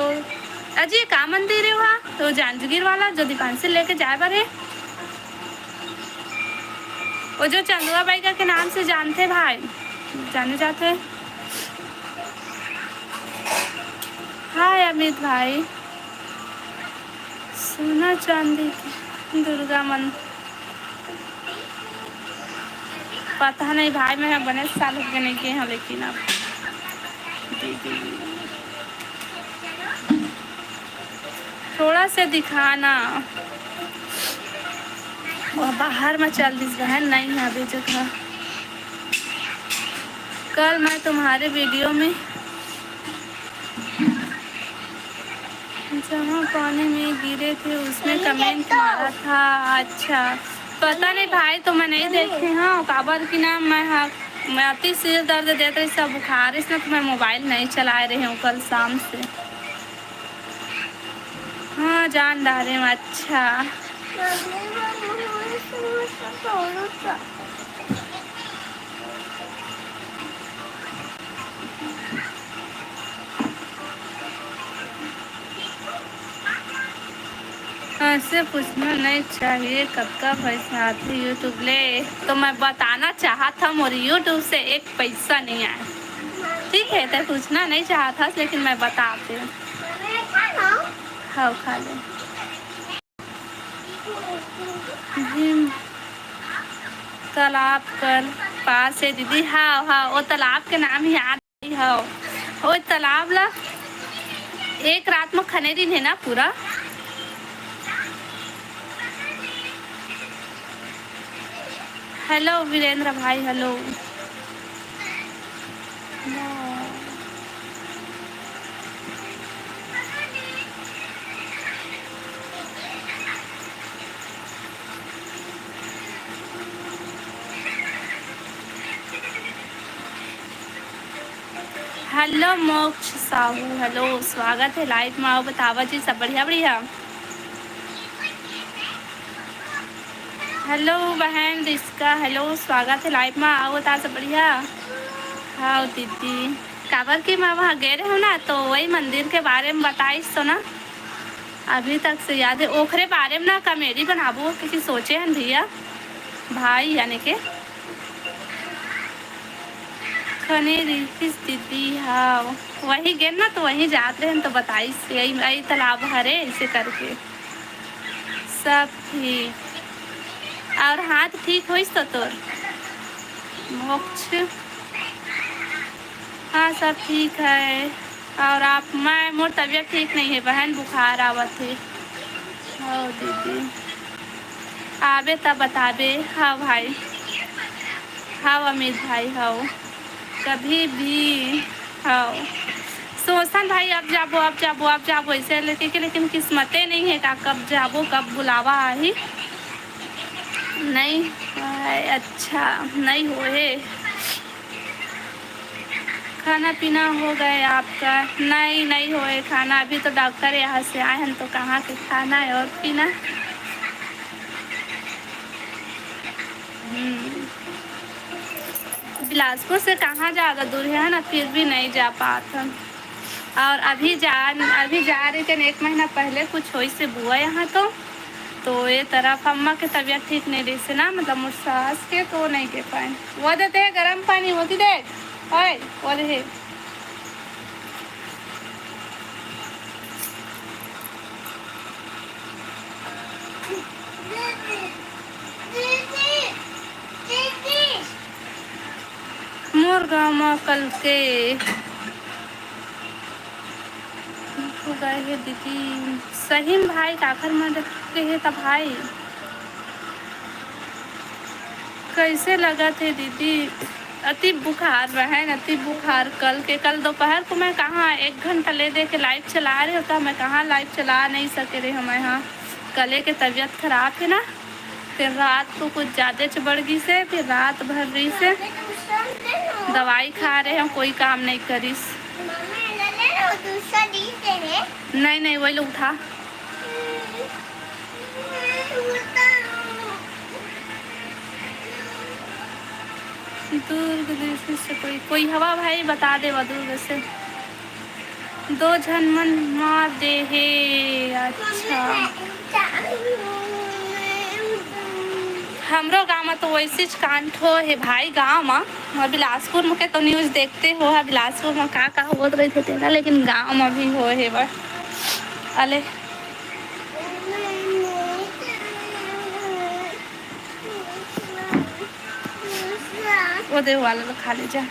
अजी, का मंदिर है वहाँ? तो जांजगीर वाला जो दीपांशी लेके जाए बर है, वो जो चंदुआ बाई का के नाम से जानते भाई, जाने जाते। हाय अमित भाई। सोना चांदी के दुर्गा मन, पता नहीं भाई, मैं बने साल हो गए नहीं गए हूँ, लेकिन अब थोड़ा से दिखाना। वो बाहर में चल दिस बहन, नहीं है अभी जगह। कल मैं तुम्हारे वीडियो में जहाँ पानी में गिरे थे उसमें कमेंट मारा था। अच्छा, पता नहीं भाई, तो मैं नहीं देखे हूँ, काबर कि ना मैं हा, मैं अति सिर दर्द देत रहिस, सब बुखार रहिस ना, तो मैं मोबाइल नहीं चलाए रहे हूँ कल शाम से। हाँ, जान डारे हूँ। अच्छा। ऐसे पूछना नहीं चाहिए, कतका पैसा आथे YouTube ले। तो मैं बताना चाहत हूँ, मोर YouTube से एक पैसा नहीं आया। ठीक है, तै पूछना नहीं चाहत हस, लेकिन मैं बताती हूँ। हाँ, खा ले। जिम तालाब कर पास है दीदी। हाँ, हाँ, वो तालाब के नाम ही याद नहीं है। वो तालाब ला एक रात में खने दिन है ना पूरा। हेलो वीरेंद्र भाई, हेलो। हेलो मोक्ष साहू, हेलो, स्वागत है लाइव में। आओ, बतावा जी, सब बढ़िया? बढ़िया। हेलो बहन रिस्का, हेलो, स्वागत है लाइव में। आओ, बता, सब बढ़िया? हाँ दीदी, काबर कि मैं वहाँ गए रहे हूँ ना, तो वही मंदिर के बारे में बताइस तो ना, अभी तक से याद है। ओखरे बारे में ना कॉमेडी बनाबो, किसी सोचे हैं भैया, भाई यानी के। खने रिहिस दीदी, हाँ, वही गेन ना, तो वहीं जात रहे, तो बताइस, यही, यही तालाब हरे, ऐसे करके। सब ठीक। और हाथ ठीक होइस तो तोर? मोक्ष, हाँ, सब ठीक है। और आप? मैं, मोर तबीयत ठीक नहीं है बहन, बुखार आवत है। हाँ दीदी, आबे तब बताबे। हाँ भाई, हाँ अमित भाई, हाँ, कभी भी, हाँ। सोचन भाई, अब जाबो, अब जाबो, अब जाबो, ऐसे लेके के, लेकिन किस्मते नहीं है का, कब जाबो, कब बुलावा आही। नहीं, अच्छा, नहीं होए। खाना पीना हो गए आपका? नहीं, नहीं होए खाना, अभी तो डॉक्टर यहाँ से आए हैं, तो कहाँ के खाना है और पीना। हम्म। बिलासपुर से कहाँ ज़्यादा दूर है ना, फिर भी नहीं जा पात हम। और अभी जा, अभी जा रहे थे, एक महीना पहले कुछ होइस बुआ यहाँ तो, तो ये तरफ अम्मा के तबीयत ठीक नहीं रहिस ना, मतलब मोर सास के, तो नहीं गे पाए। वो देते हैं गरम पानी, वो दे दे, ओए, वो दे। मोर गाँव म कल के हो गए हे दीदी। सही म भाई, काखर मर गे हे त भाई? कैसे लगत हे दीदी? अति बुखार बहन, अति बुखार। कल के, कल दोपहर को मैं कहाँ एक घंटा ले दे के लाइव चला रहे हो, तो मैं कहाँ लाइव चला नहीं सके रहे हूँ मैं। हाँ, कले के तबीयत खराब है ना, फिर रात को कुछ ज़्यादा च बढ़ गई से, फिर रात भर रही से दवाई खा रहे हैं, कोई काम नहीं करिस। नहीं, नहीं, वही लोग उठा। दुर्ग देश से कोई, कोई हवा भाई बता देवा दुर्ग से। दो झन मन मार दे हे। अच्छा, हमरो गांव में तो वैसेच कांड हो हे भाई, गांव में। और बिलासपुर में के तो न्यूज देखते हो, बिलासपुर में का का होत रही थे तेरा, लेकिन गांव में भी हो हे बा। अले वो दे वाला ला खा ले जा।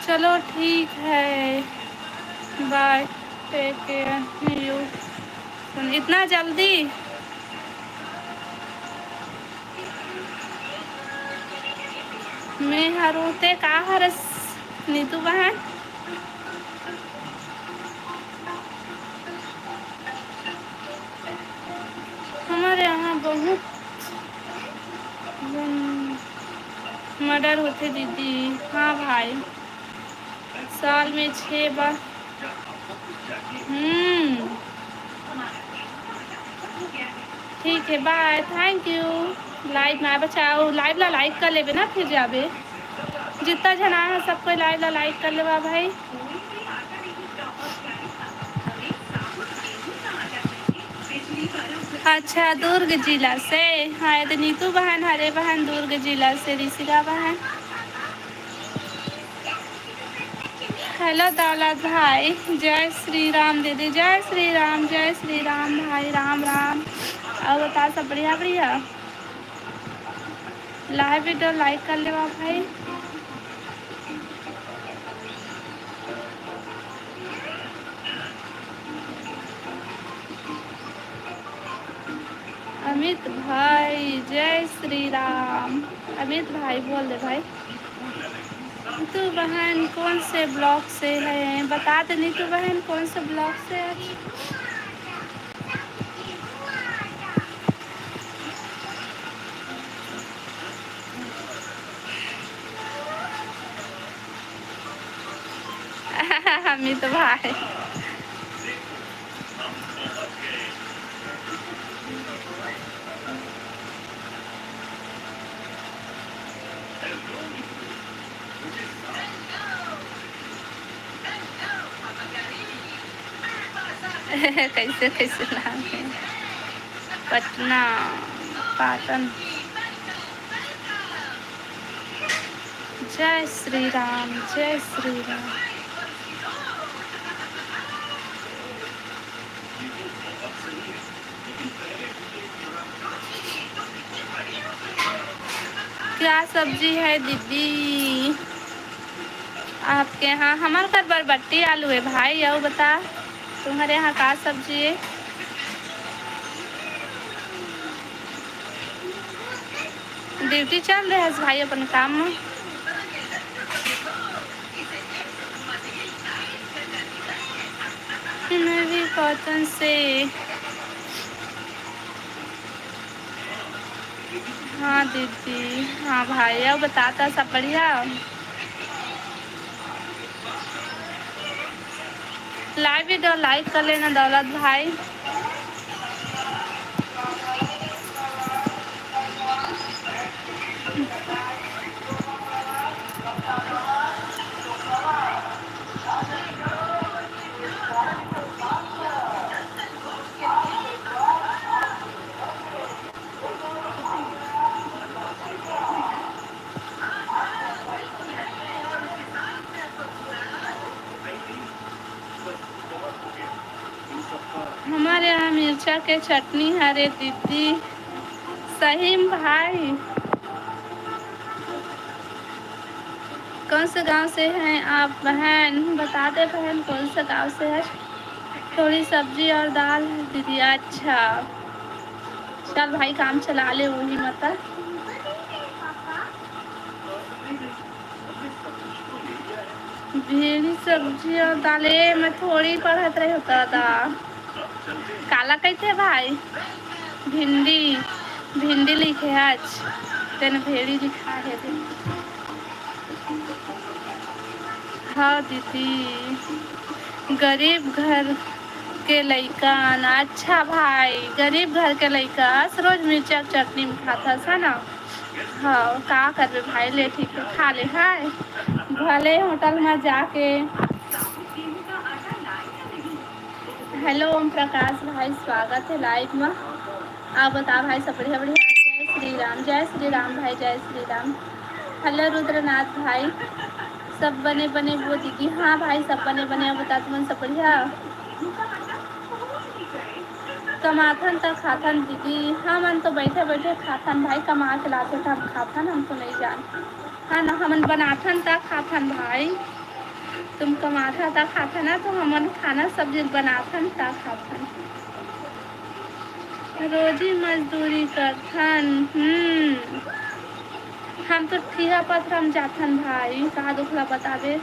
चलो ठीक है, bye, take care, you। इतना जल्दी? मैं हरों, ते का हरस नीतू बहन? हमर यहाँ बहुत झन murder होथे दीदी। हाँ भाई, साल में छः बार। हम्म, ठीक है, bye, thank you। Live में बचाओ, live ला like कर लेबे ना, फिर जाबे। जितना झन आए हैं, सब कोई live ला like कर लेवा भाई। अच्छा, दुर्ग जिला से। हाँ, ये तो नीतू बहन, हरे बहन, दुर्ग जिला से, ऋषिका बहन। Hello दौलत भाई, जय श्री राम दीदी, जय श्री राम, जय श्री राम भाई, राम राम। और बता, सब बढ़िया बढ़िया? Live video like कर लेवा भाई। अमित भाई, जय श्री राम। अमित भाई, बोल दे भाई। नीतू बहन कौन से block से है, बता दे नीतू बहन कौन से block से है। अमित भाई। कैसे कैसे नाम है? पटना, पाटन। जय श्री राम, जय श्री राम। क्या सब्जी है दीदी आपके यहाँ? हमारे घर बरबट्टी आलू है भाई। और बता, तुम्हारे यहाँ का सब्जी है? Duty चल रहे है भाई अपन काम में। मैं भी कॉटन से। हाँ दीदी, हाँ भाई, और बताता सब बढ़िया? Live video like कर लेना दौलत भाई। हमारे यहाँ मिर्चा के चटनी हरे दीदी। सही में भाई। कौन से गांव से हैं आप बहन? बता दे बहन, कौन से गांव से है? थोड़ी सब्जी और दाल है दीदी। अच्छा, चल भाई, काम चला ले वही मत। भेड़ी सब्जी और दाल, ए, मैं थोड़ी पढ़त रहे होता था। काला कहते हैं भाई? भिंडी, भिंडी लिखे आज, तेने भेड़ी लिखा है दे। हाँ दीदी, गरीब घर के लइका ना। अच्छा भाई, गरीब घर के लइका अस रोज मिर्चा के चटनी में खाता है ना। हाँ, का करबे भाई, ले ठीक है, खा ले है, भले होटल में जाके। Hello ओम प्रकाश भाई, स्वागत है live में। आप बता भाई, सब बढ़िया बढ़िया? जय श्री राम, जय श्री राम भाई, जय श्री राम। Hello रुद्रनाथ भाई, सब बने बने वो दीदी? हाँ भाई, सब बने बने। आप बता, तुमन सब बढ़िया? कमाथन त खाथन दीदी, हमन तो बइठे बइठे खाथन भाई, कमा के लाथन त हम खाथन, हम तो नइ जान। हाँ ना, हमन बनाथन त खाथन भाई, तुम कमाथा त खाथा ना, तो हमन खाना सब्जी बनाथन त खाथन। रोजी मजदूरी करथन। हम्म, हम तो ठीहा पथरा म जाथन भाई, का दुख ला बताबे।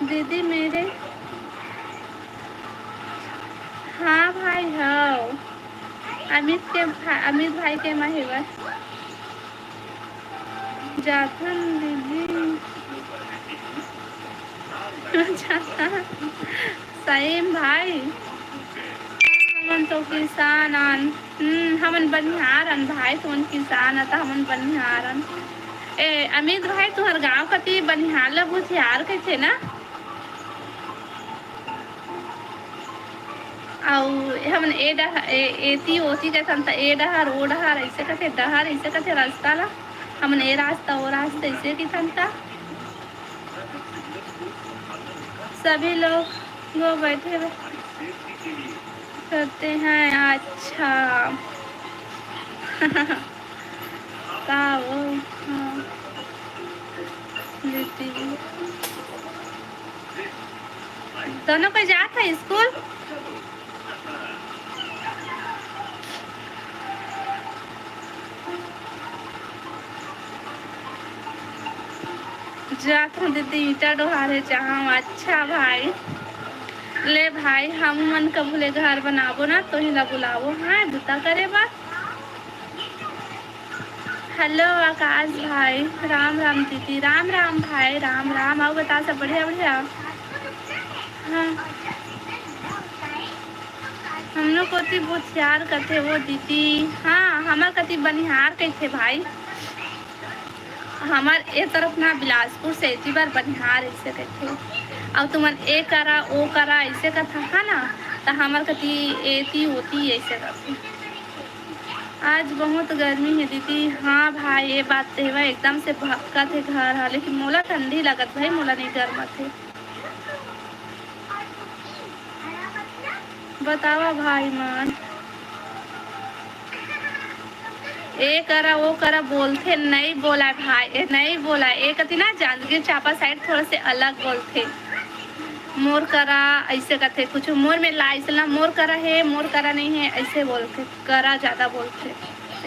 दीदी मेरे, हाँ भाई, हव। अमित के भा-, अमित भाई के मा हेवय। जाथन दीदी। जाथन। सही म भाई। हमन तो किसान अन। हम्म, हमन बनिहार अन भाई, तुमन किसान अ, त हमन बनिहार अन। ए, अमित भाई, तुहर गांव कती बनिहार ल भुथियार कहिथे ना? अउ हमन ए डह-, ए, एती ओती कथन त ए डहर, ओ डहर, अइसे कथे, डहर अइसे कथे रस्ता ला। हमन ए रास्ता, ओ रास्ता अइसे कथन त। सभी लोग वो बैठे हुए करते हैं। अच्छा। का वो? हाँ। दीदी। दोनों कोई जात है स्कूल? जात हूँ दीदी, ईंटा डोहारे जाहूँ। अच्छा भाई, ले भाई, हम मन कभू ले घर बनाबो ना, तो ही ला बुलाबो, हाँ, बुता करे बर। हेलो आकाश भाई, राम राम दीदी। राम राम भाई, राम राम। अउ बता, सब बढ़िया बढ़िया? हाँ, हम लोग कोती भुथियार कथे वो दीदी। हाँ, हमर कती बनिहार कहिथे भाई। हमर ए तरफ ना बिलासपुर से एती बर बनिहार अइसे कथे। अउ तुमन ए करा, ओ करा अइसे कथा, है ना? त हमर कती एती ओती अइसे कथे। आज बहुत गर्मी हे दीदी। हाँ भाई, ये बात तो हे भाई, एकदम से भपकत हे घर ह, लेकिन मोला ठंडी लगत भाई, मोला नहीं गरमत हे। बतावा भाई मन, ए करा ओ करा बोलथे, नहीं बोला भाई, ए नहीं बोला। ए कति ना जांजगीर चांपा side थोड़ा से अलग बोलथे। मोर करा अइसे कथे कुछ, मोर में ला अइसे ना, मोर करा हे, मोर करा नहीं हे, अइसे बोलथे। करा जादा बोलथे।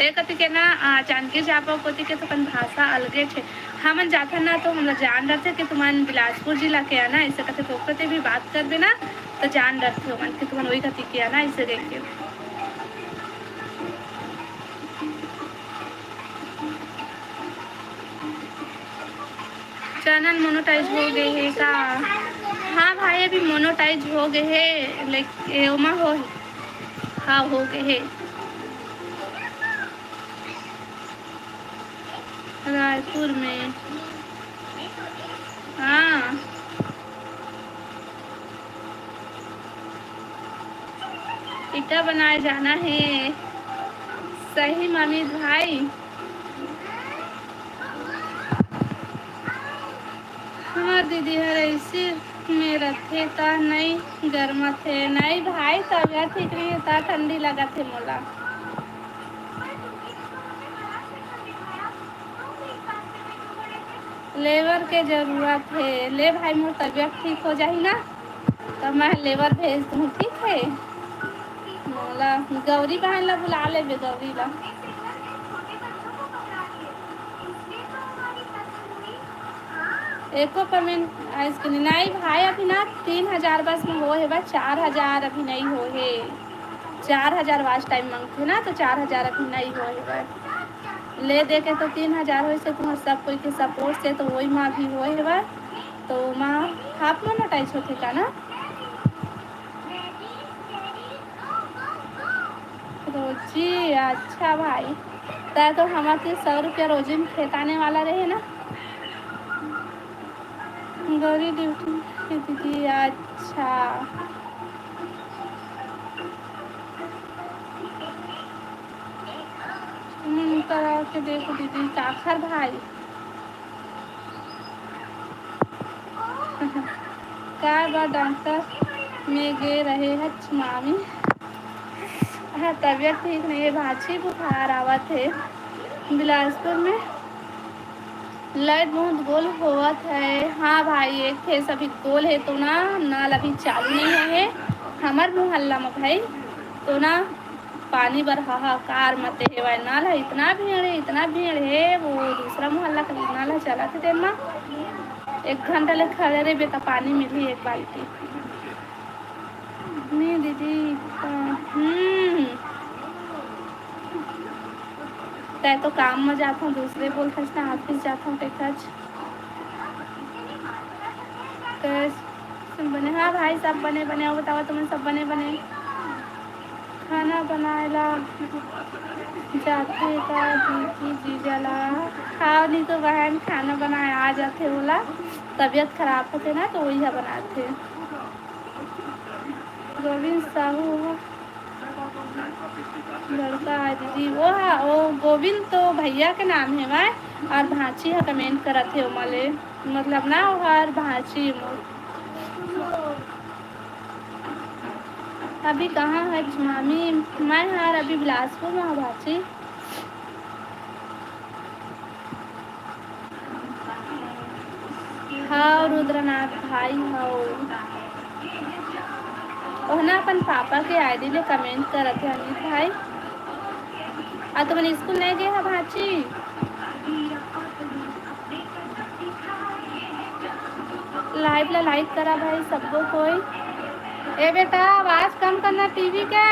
ए कति के ना, आ, जांजगीर चांपा कोती के तो अपन भाषा अलगे छे। हमन जाथन ना तो हमला जान रथे कि तुमन बिलासपुर जिला के आ ना, अइसे कथे। तो कति भी बात करबे ना तो जान रथे ओमन कि तुमन ओई कति के आ ना, अइसे कहिके। Channel monetize हो गए हे का? हाँ भाई, अभी monetize हो गए हे, लेकिन ओमा हो, हाँ, हो गए हे। रायपुर में, हाँ। ईटा बनाए जाना हे। सही म अमित भाई। हमर दीदी हर अइसे में रथे त नई गरमत हे। नई भाई, तबियत ठीक नई हे त ठंडी लगत हे मोला। लेबर के जरूरत हे। ले भाई, मोर तबियत ठीक हो जाही ना, त मैं लेबर भेज दूँ, ठीक हे? मोला गौरी बहन ला बुला लेबे, गौरी ला। एको payment आइस कि नहीं? नहीं भाई, अभी ना तीन हजार बस में हो हे बस, चार हजार अभी नहीं हो हे। चार हजार watch time मांगथे ना, तो चार हजार अभी नहीं हो हे बस। ले दे के तो तीन हजार होइस हे, तुम्हर सब कोई के support से तो वही मा भी होए हवय, तो मा half monetize होथे का ना? रोजी, अच्छा भाई, तै तो हमर तीर सौ रुपया रोजी में खेताने वाला रहे ना। गौरी duty में दीदी, अच्छा। हम्म, करा के देखो दीदी, काखर भाई। काय बार डॉक्टर? में गे रहे हच मामी। हाँ, तबीयत ठीक नहीं है, भांची बुखार आवत है। बिलासपुर में लाइट बहुत गोल होवत है। हाँ भाई, एक ठे सभी गोल है तो ना, नल अभी चालू नहीं है हमर मोहल्ला में भाई। तो ना, पानी बर हाहाकार मते हेवय। नल ह इतना भीड़ है, इतना भीड़ है, वो दूसरा मोहल्ला का नल ह चलत है तेन मा। एक घंटा ले खड़े रहिबे त पानी मिलही एक बाल्टी। नहीं दीदी, हम्म, तै तो काम में जात हूँ, दूसरे बोलथस ना, ऑफिस जात हूँ, देखथस। कैसे बने? हाँ भाई, सब बने बने। आओ बताओ, तुमन सब बने बने? खाना बनाए ला जाथे का दीदी जीजा ला? हाँ, नहीं तो बहन खाना बनाए आ जाथे, ओला तबीयत खराब होथे ना, तो वही ह बनाथे। गोविंद साहू ह लड़का आय दीदी, वो हा, वो गोविंद तो भैया के नाम है भाई, और भांची ह कमेंट करत है ओमा ले, मतलब ना, वो हर भांची मोर। अभी कहाँ है मामी? मैं हर अभी बिलासपुर में हूँ भांची। हाँ, रुद्रनाथ भाई हव। ओहना अपन पापा के आईडी ले कमेंट करत हे अमित भाई। आ तुमन स्कूल नहीं गए हा भांची? लाइव ला लाइक करा भाई सबको कोई। ए बेटा, आवाज कम करना टीवी के।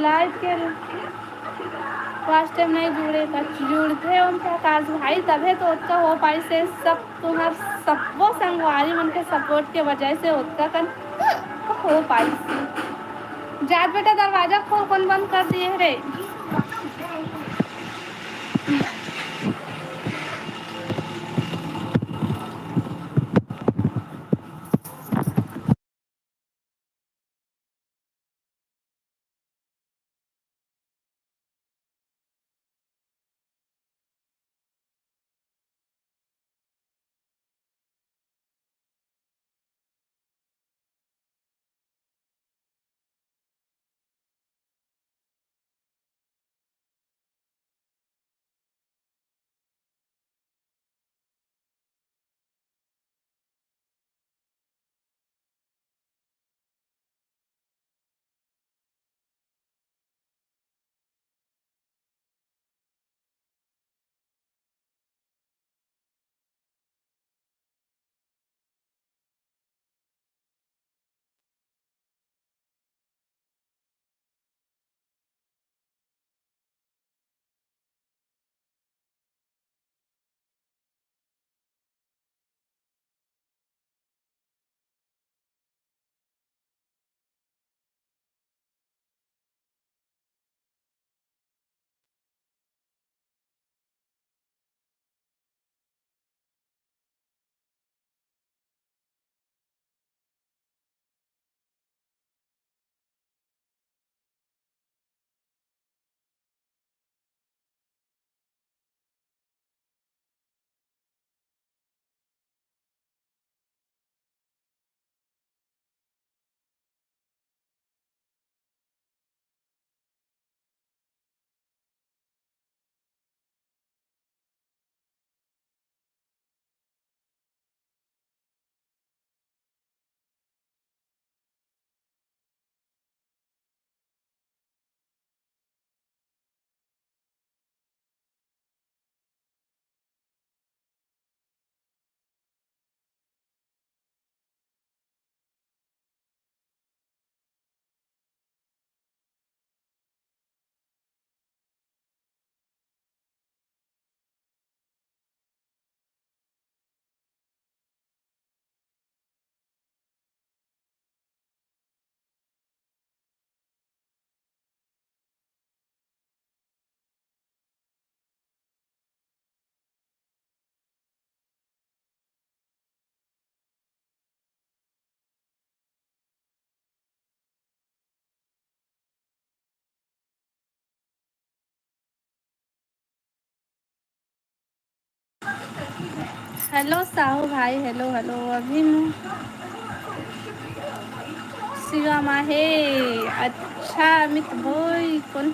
लाइव के फर्स्ट टाइम नहीं जुड़े का, जुड़थे ओम प्रकाश भाई, तभे तो ओतका हो पाइस हे। सब तुम्हार सबो संगवारी मन के सपोर्ट के वजह से ओतका कन हो पाइस हे। जात बेटा, दरवाजा खोल, कौन बंद कर दिए रे? हेलो साहू भाई, हेलो, हेलो। अभी मैं शिवम आहे। अच्छा, अमित भाई, कौन?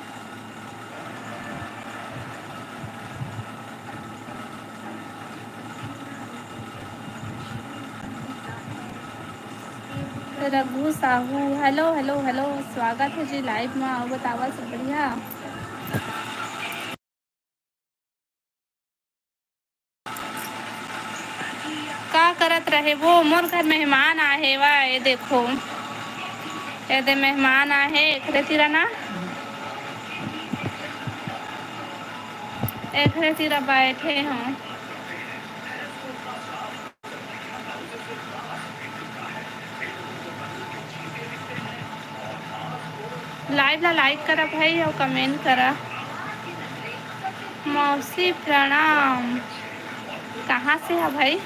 Raghu Sahu, hello, hello, hello, स्वागत है जी लाइव में। आओ, बतावा, सब बढ़िया? का करत रहे वो? मोर घर मेहमान आहे वा, ये देखो, ये दे मेहमान आहे, एकरे तीरा ना, एकरे तीरा बैठे हों। लाइव ला लाइक करा भाई, और कमेंट करा। मौसी प्रणाम। कहाँ से है भाई?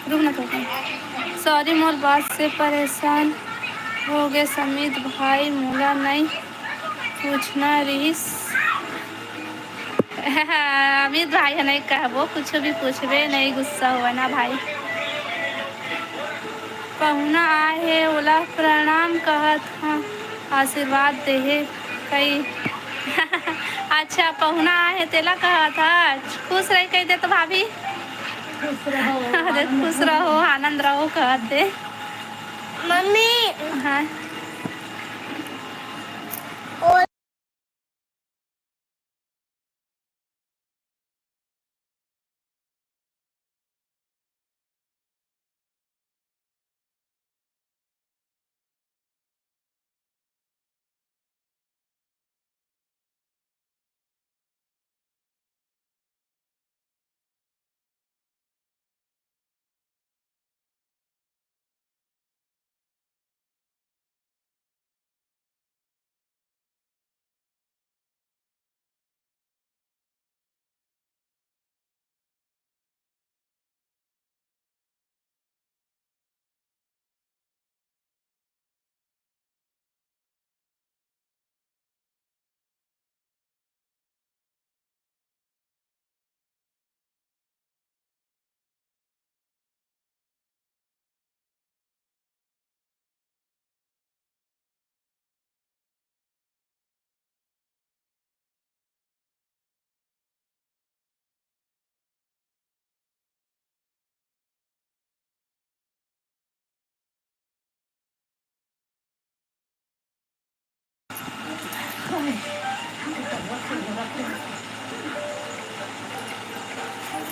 रुक ना थोड़ा। सॉरी, मोर बात से परेशान हो गे समीत भाई, मोला नहीं पूछना रहिस। अमित भाई ह नहीं कहबो, कुछ भी पूछबे, नहीं गुस्सा होवे ना भाई। पहुना आए हे, ओला प्रणाम कहत हं, आशीर्वाद देहे कई। अच्छा, पहुना आए हे, तेला कहत हच, खुश रही कह दे तो भाभी। खुश रहो, अरे, आनंद खुश रहो। रहो, आनंद रहो कहत हे। मम्मी। हाँ।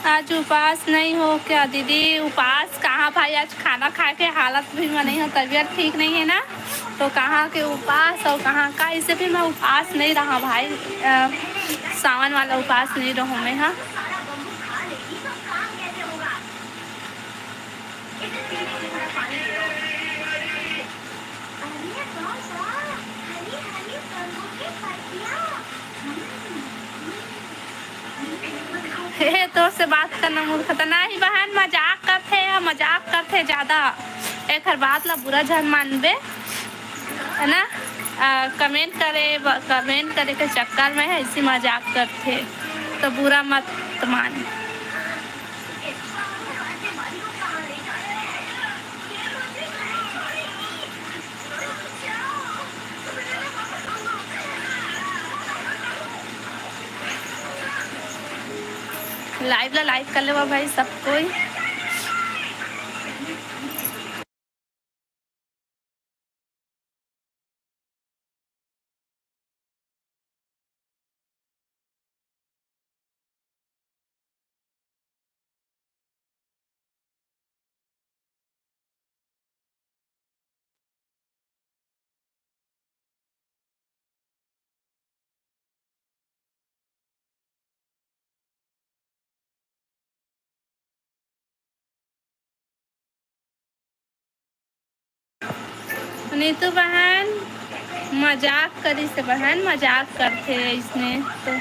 आज उपास नहीं हो क्या दीदी? उपास कहाँ भाई, आज खाना खा के हालत भी में नहीं हो, तबीयत ठीक नहीं है ना, तो कहाँ के उपास और कहाँ का, इसे भी मैं उपास नहीं रहा भाई। अ, सावन वाला उपास नहीं रहूँ मैं, हाँ। से बात करना मूर्खता नहीं बहन, मजाक करथे, मजाक करथे ज्यादा। एकर बात ला बुरा झन मानबे, है ना? आ, कमेंट करे, कमेंट करे के चक्कर में ऐसी मजाक करथे, तो बुरा मत मान। लाइव ला लाइक कर लेवा भाई सब कोई। नीतू बहन, मजाक करी से बहन, मजाक करथे इसने तो।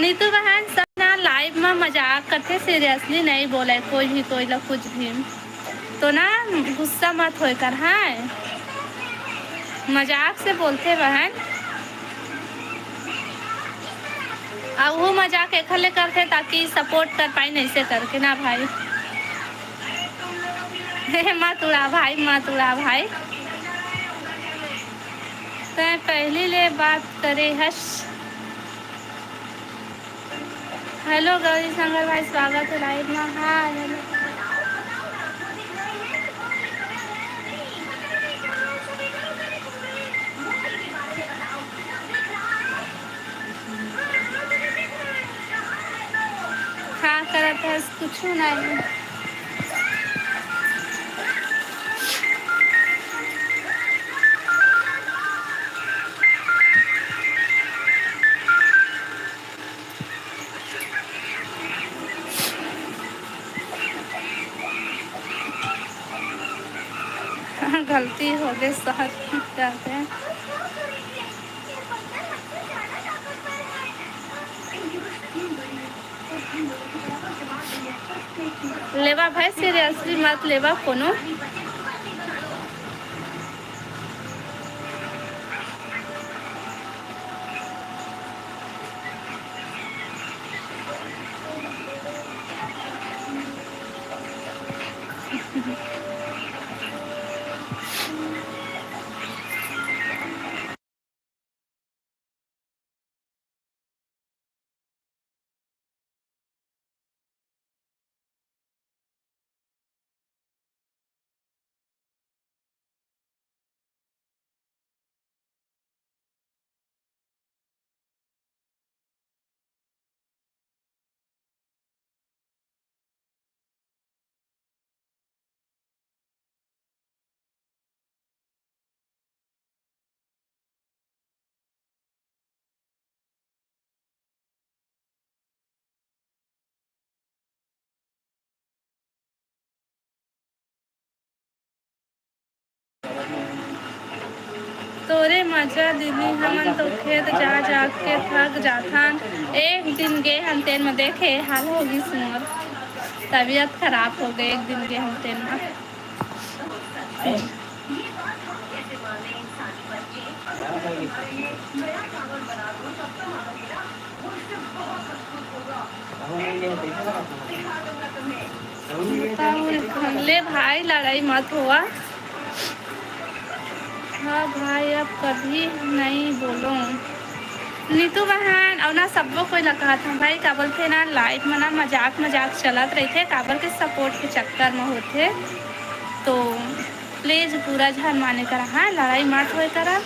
नीतू बहन, सब ना लाइव में मजाक करथे, सीरियसली नहीं बोले कोई भी, कोई ला कुछ भी। तो ना गुस्सा मत होए कर, हाँ, मजाक से बोलथे बहन। अउ वो मजाक एखर ले करथे ताकि सपोर्ट कर पाई, ऐसे करके ना भाई। हे मत उड़ा भाई, मत उड़ा भाई। तैं पहली ले बात करे हस। हेलो गौरी शंकर भाई, स्वागत है लाइव में। हाय, हेलो। का करत हस? कुछू नहीं। गलती हो गई, सर, जाते हैं। लेवा भाई, सीरियसली मत लेवा कोनो। तोरे मजा दीदी, हमन तो खेत जा जा के थक जाथन। एक दिन गे हन, तेन म देखे हाल हो गिस मोर, तबीयत खराब हो गए। एक दिन गे हन, तेन म बताओ रे, ले भाई, लड़ाई मत होवा। हाँ भाई, अब कभी नहीं बोलो। नीतू बहन, अउ ना सब्बो कोई ला कहत हूँ भाई, का बोलथे ना, लाइव में ना मजाक मजाक चलत रहिथे, काबर के सपोर्ट के चक्कर में होथे। तो प्लीज बुरा झन माने करा, हाँ, लड़ाई मत होए करा।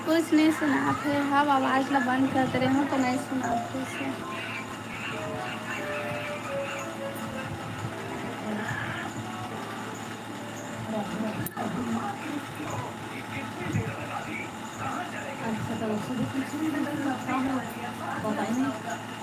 कुछ नहीं सुनात हे, हम आवाज ला बंद करते रहे हूँ तो नहीं सुनात हे। अच्छा, तो सुबह कुछ नहीं बताइए।